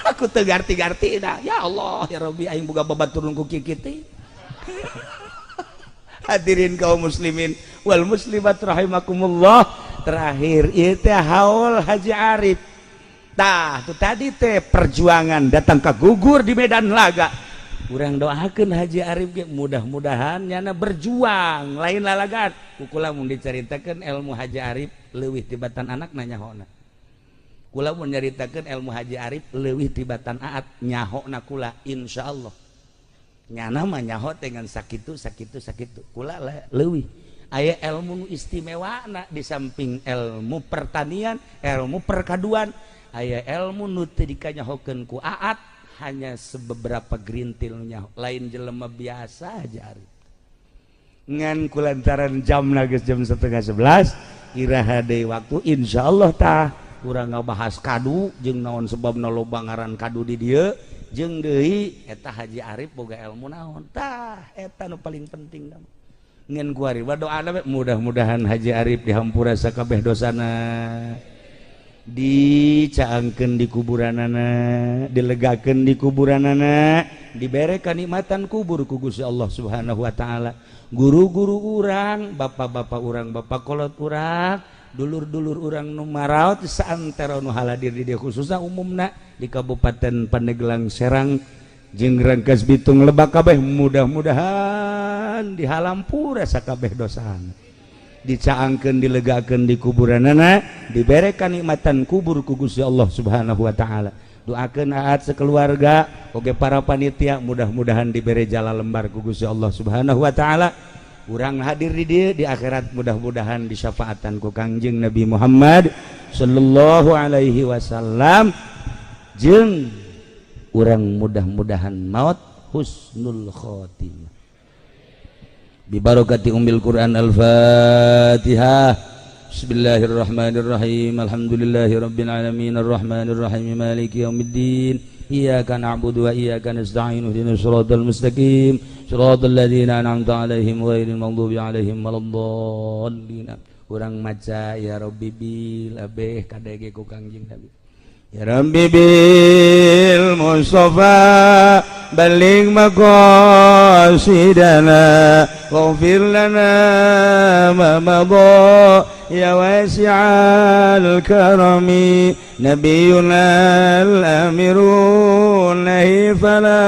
Aku teu ngarti-ngarti dah. Ya Allah ya Rabbi, aing boga babatur ku kieu teh. Hadirin kaum muslimin wal muslimat rahimakumullah, terakhir ieu teh haul Haji Arif. Tah tu tadi teh perjuangan datang ke gugur di medan laga. Urang doakeun Haji Arif ge mudah-mudahan nyana berjuang lain lalagan. Ku kula mun dicaritakeun ilmu Haji Arif leuwih tibatan anak nyahona. Kula mun nyaritakeun ilmu Haji Arif leuwih tibatan aat nyahona kula, insyaallah. Nyana mah nyaho dengan sakitu sakitu sakitu, kula leuwih. Aya ilmu nu istimewa na di samping ilmu pertanian, ilmu perkaduan, aya ilmu nu teu dikanyahokeun ku aat, hanya sebeberapa gerintil nyaho, lain jelema biasa aja Arif. Ngan kulantaran jam geus jam 10.30, iraha deui waktu insyaallah tah urang ngabahas kadu jeung naon sebabna loba ngaran kadu di dieu, jeung deui eta Haji Arif boga ilmu naon. Tah eta nu paling penting. Ngan ku ari doana mudah-mudahan Haji Arif dihampura sakabeh dosana, dicaangkeun di kuburanana, dilegakeun di kuburanana, dibere kanikmatan kubur ku Gusti Allah Subhanahu wa taala. Guru-guru urang, bapak-bapak urang, bapak kolot urang, dulur-dulur urang nu maraot saantero nu haladir di dieu, khususna umumna di Kabupaten Pandeglang, Serang jeung Rangkas Bitung, Lebak kabeh, mudah-mudahan dihalampura sakabeh dosana, dicaangkeun, dilegakeun di kuburanana, dibere kanikmatan kubur ku Gusti Allah Subhanahu wa taala. Doakeun aat sekeluarga oge para panitia mudah-mudahan dibere jala lembar ku Gusti Allah Subhanahu wa taala. Urang hadir di dieu di akhirat mudah-mudahan disyafaatan ku Kangjeng Nabi Muhammad sallallahu alaihi wasallam, jeung urang mudah-mudahan maut husnul khotimah. Bibarokati ummil Quran. Al-Fatihah. Bismillahirrahmanirrahim. Alhamdulillahi rabbil alamin, arrahmanir rahim, maliki yaumiddin. Iyyaka na'budu wa iyyaka nasta'in, ihdinas siratal mustaqim, siratal ladzina an'amta 'alaihim ghairil maghdubi 'alaihim waladdallin. Urang maca ya Rabbi bil abeh kadege ku Kangjeng Nabi. Ya Rabbi bil Mustafa balligh maqasidana waghfir lana ma madha ya wasi'al karami. Nabiyuna al-amirun nahi fala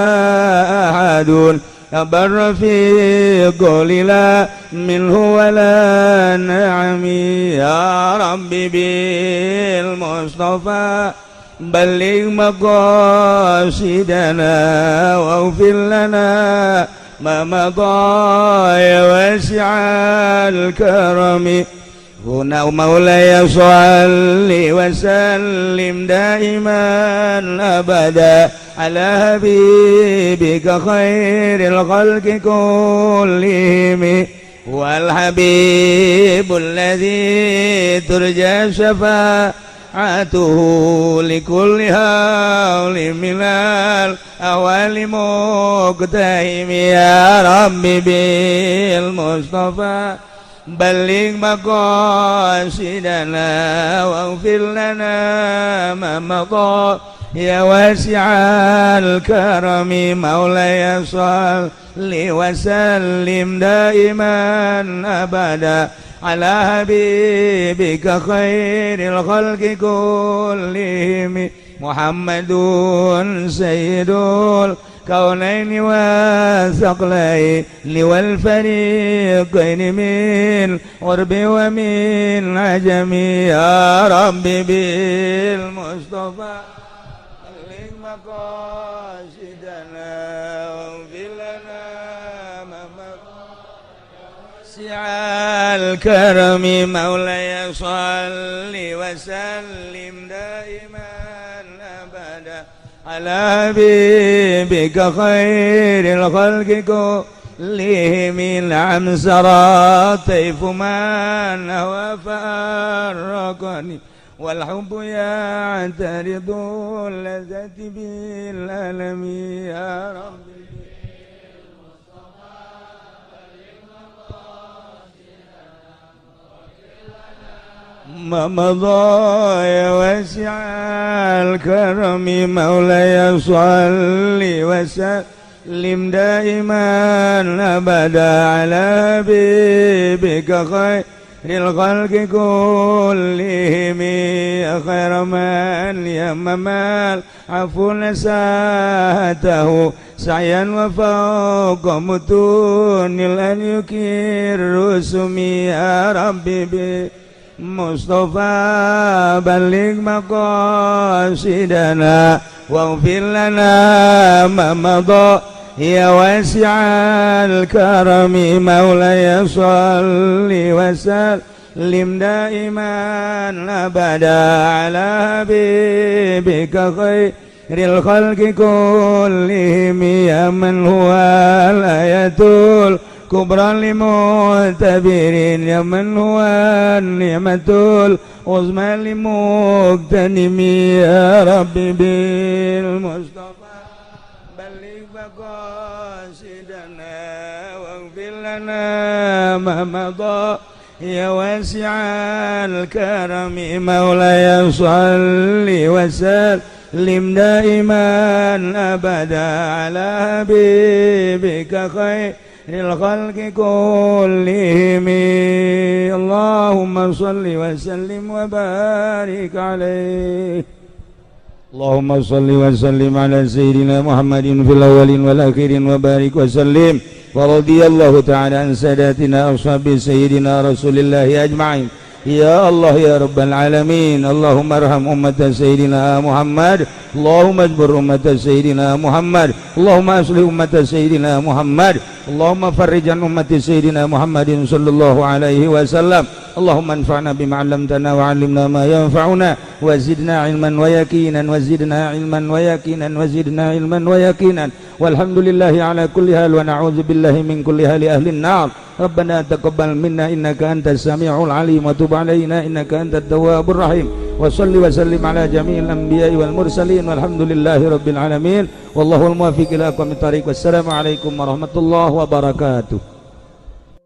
ahadun أبر في قول لا منه ولا نعمي. يا ربي بالمصطفى بلغ مقاصدنا واغفر لنا ما مضى يا واسع الكرم. هنا مولاي صل وسلم دائما أبدا على حبيبك خير الخلق كلهم، والحبيب الذي ترجى شفاعته لكل هول من الأهوال مقتحم. يا ربي بالمصطفى بلغ مقاصدنا واغفر لنا ما مضى يا واسع الكرم. مولاي صل وسلم دائما أبدا على حبيبك خير الخلق كلهم. محمد سيد الكونين والثقلين والفريقين من عرب ومن عجم. يا ربي بالمصطفى بلغ مقاصدنا واغفر لنا ما مضى واسع الكرم. مولاي صل وسلم دائما أبدا على حبيبك خير الخلق كلهم. نعم سرى طيف من هوى فأرقني والحب يعترض اللذة بالألم. يا ربي ما مضى يا واسع الكرم مولاي صل وسلم دائما أبدا على حبيبك خير الخلق كلهم يا خير من يمم العفو نساته سعيا وفوق متون الأن يكير الرسم يا ربي بالمصطفى بلغ مقاصدنا واغفر لنا ما مضى يا واسع الكرم مولاي صل وسلم دائما أبدا على حبيبك خير الخلق كلهم يا من هو الآية الكبرى لمعتبرين يا من هو النعمة العظمى لمغتنم يا ربي بالمصطفى بلغ مقاصدنا واغفر لنا ما مضى يا واسع الكرم مولاي صل وسلم دائما أبدا على حبيبك خير الخلق كلهم. اللهم صل وسلم وبارك عليه. اللهم صل وسلم على سيدنا محمد في الأولين والآخرين وبارك وسلم. ورضي الله تعالى عن ساداتنا أصحاب سيدنا رسول الله أجمعين. يا الله يا رب العالمين، اللهم ارحم أمة سيدنا محمد، اللهم اجبر أمة سيدنا محمد، اللهم أصلح أمة سيدنا محمد، اللهم فرج عن أمة سيدنا محمد صلى الله عليه وسلم. اللهم انفعنا بما علمتنا وعلمنا ما ينفعنا وزدنا علما ويقينا، وزدنا علما ويقينا، وزدنا علما ويقينا. والحمد لله على كل حال ونعوذ بالله من كل حال أهل النار. ربنا تقبل منا إنك أنت السميع العليم وتب علينا إنك أنت التواب الرحيم. وصل وسلم على جميع الأنبياء والمرسلين والحمد لله رب العالمين والله الموفق إلى أقوم الطريق. والسلام عليكم ورحمة الله وبركاته.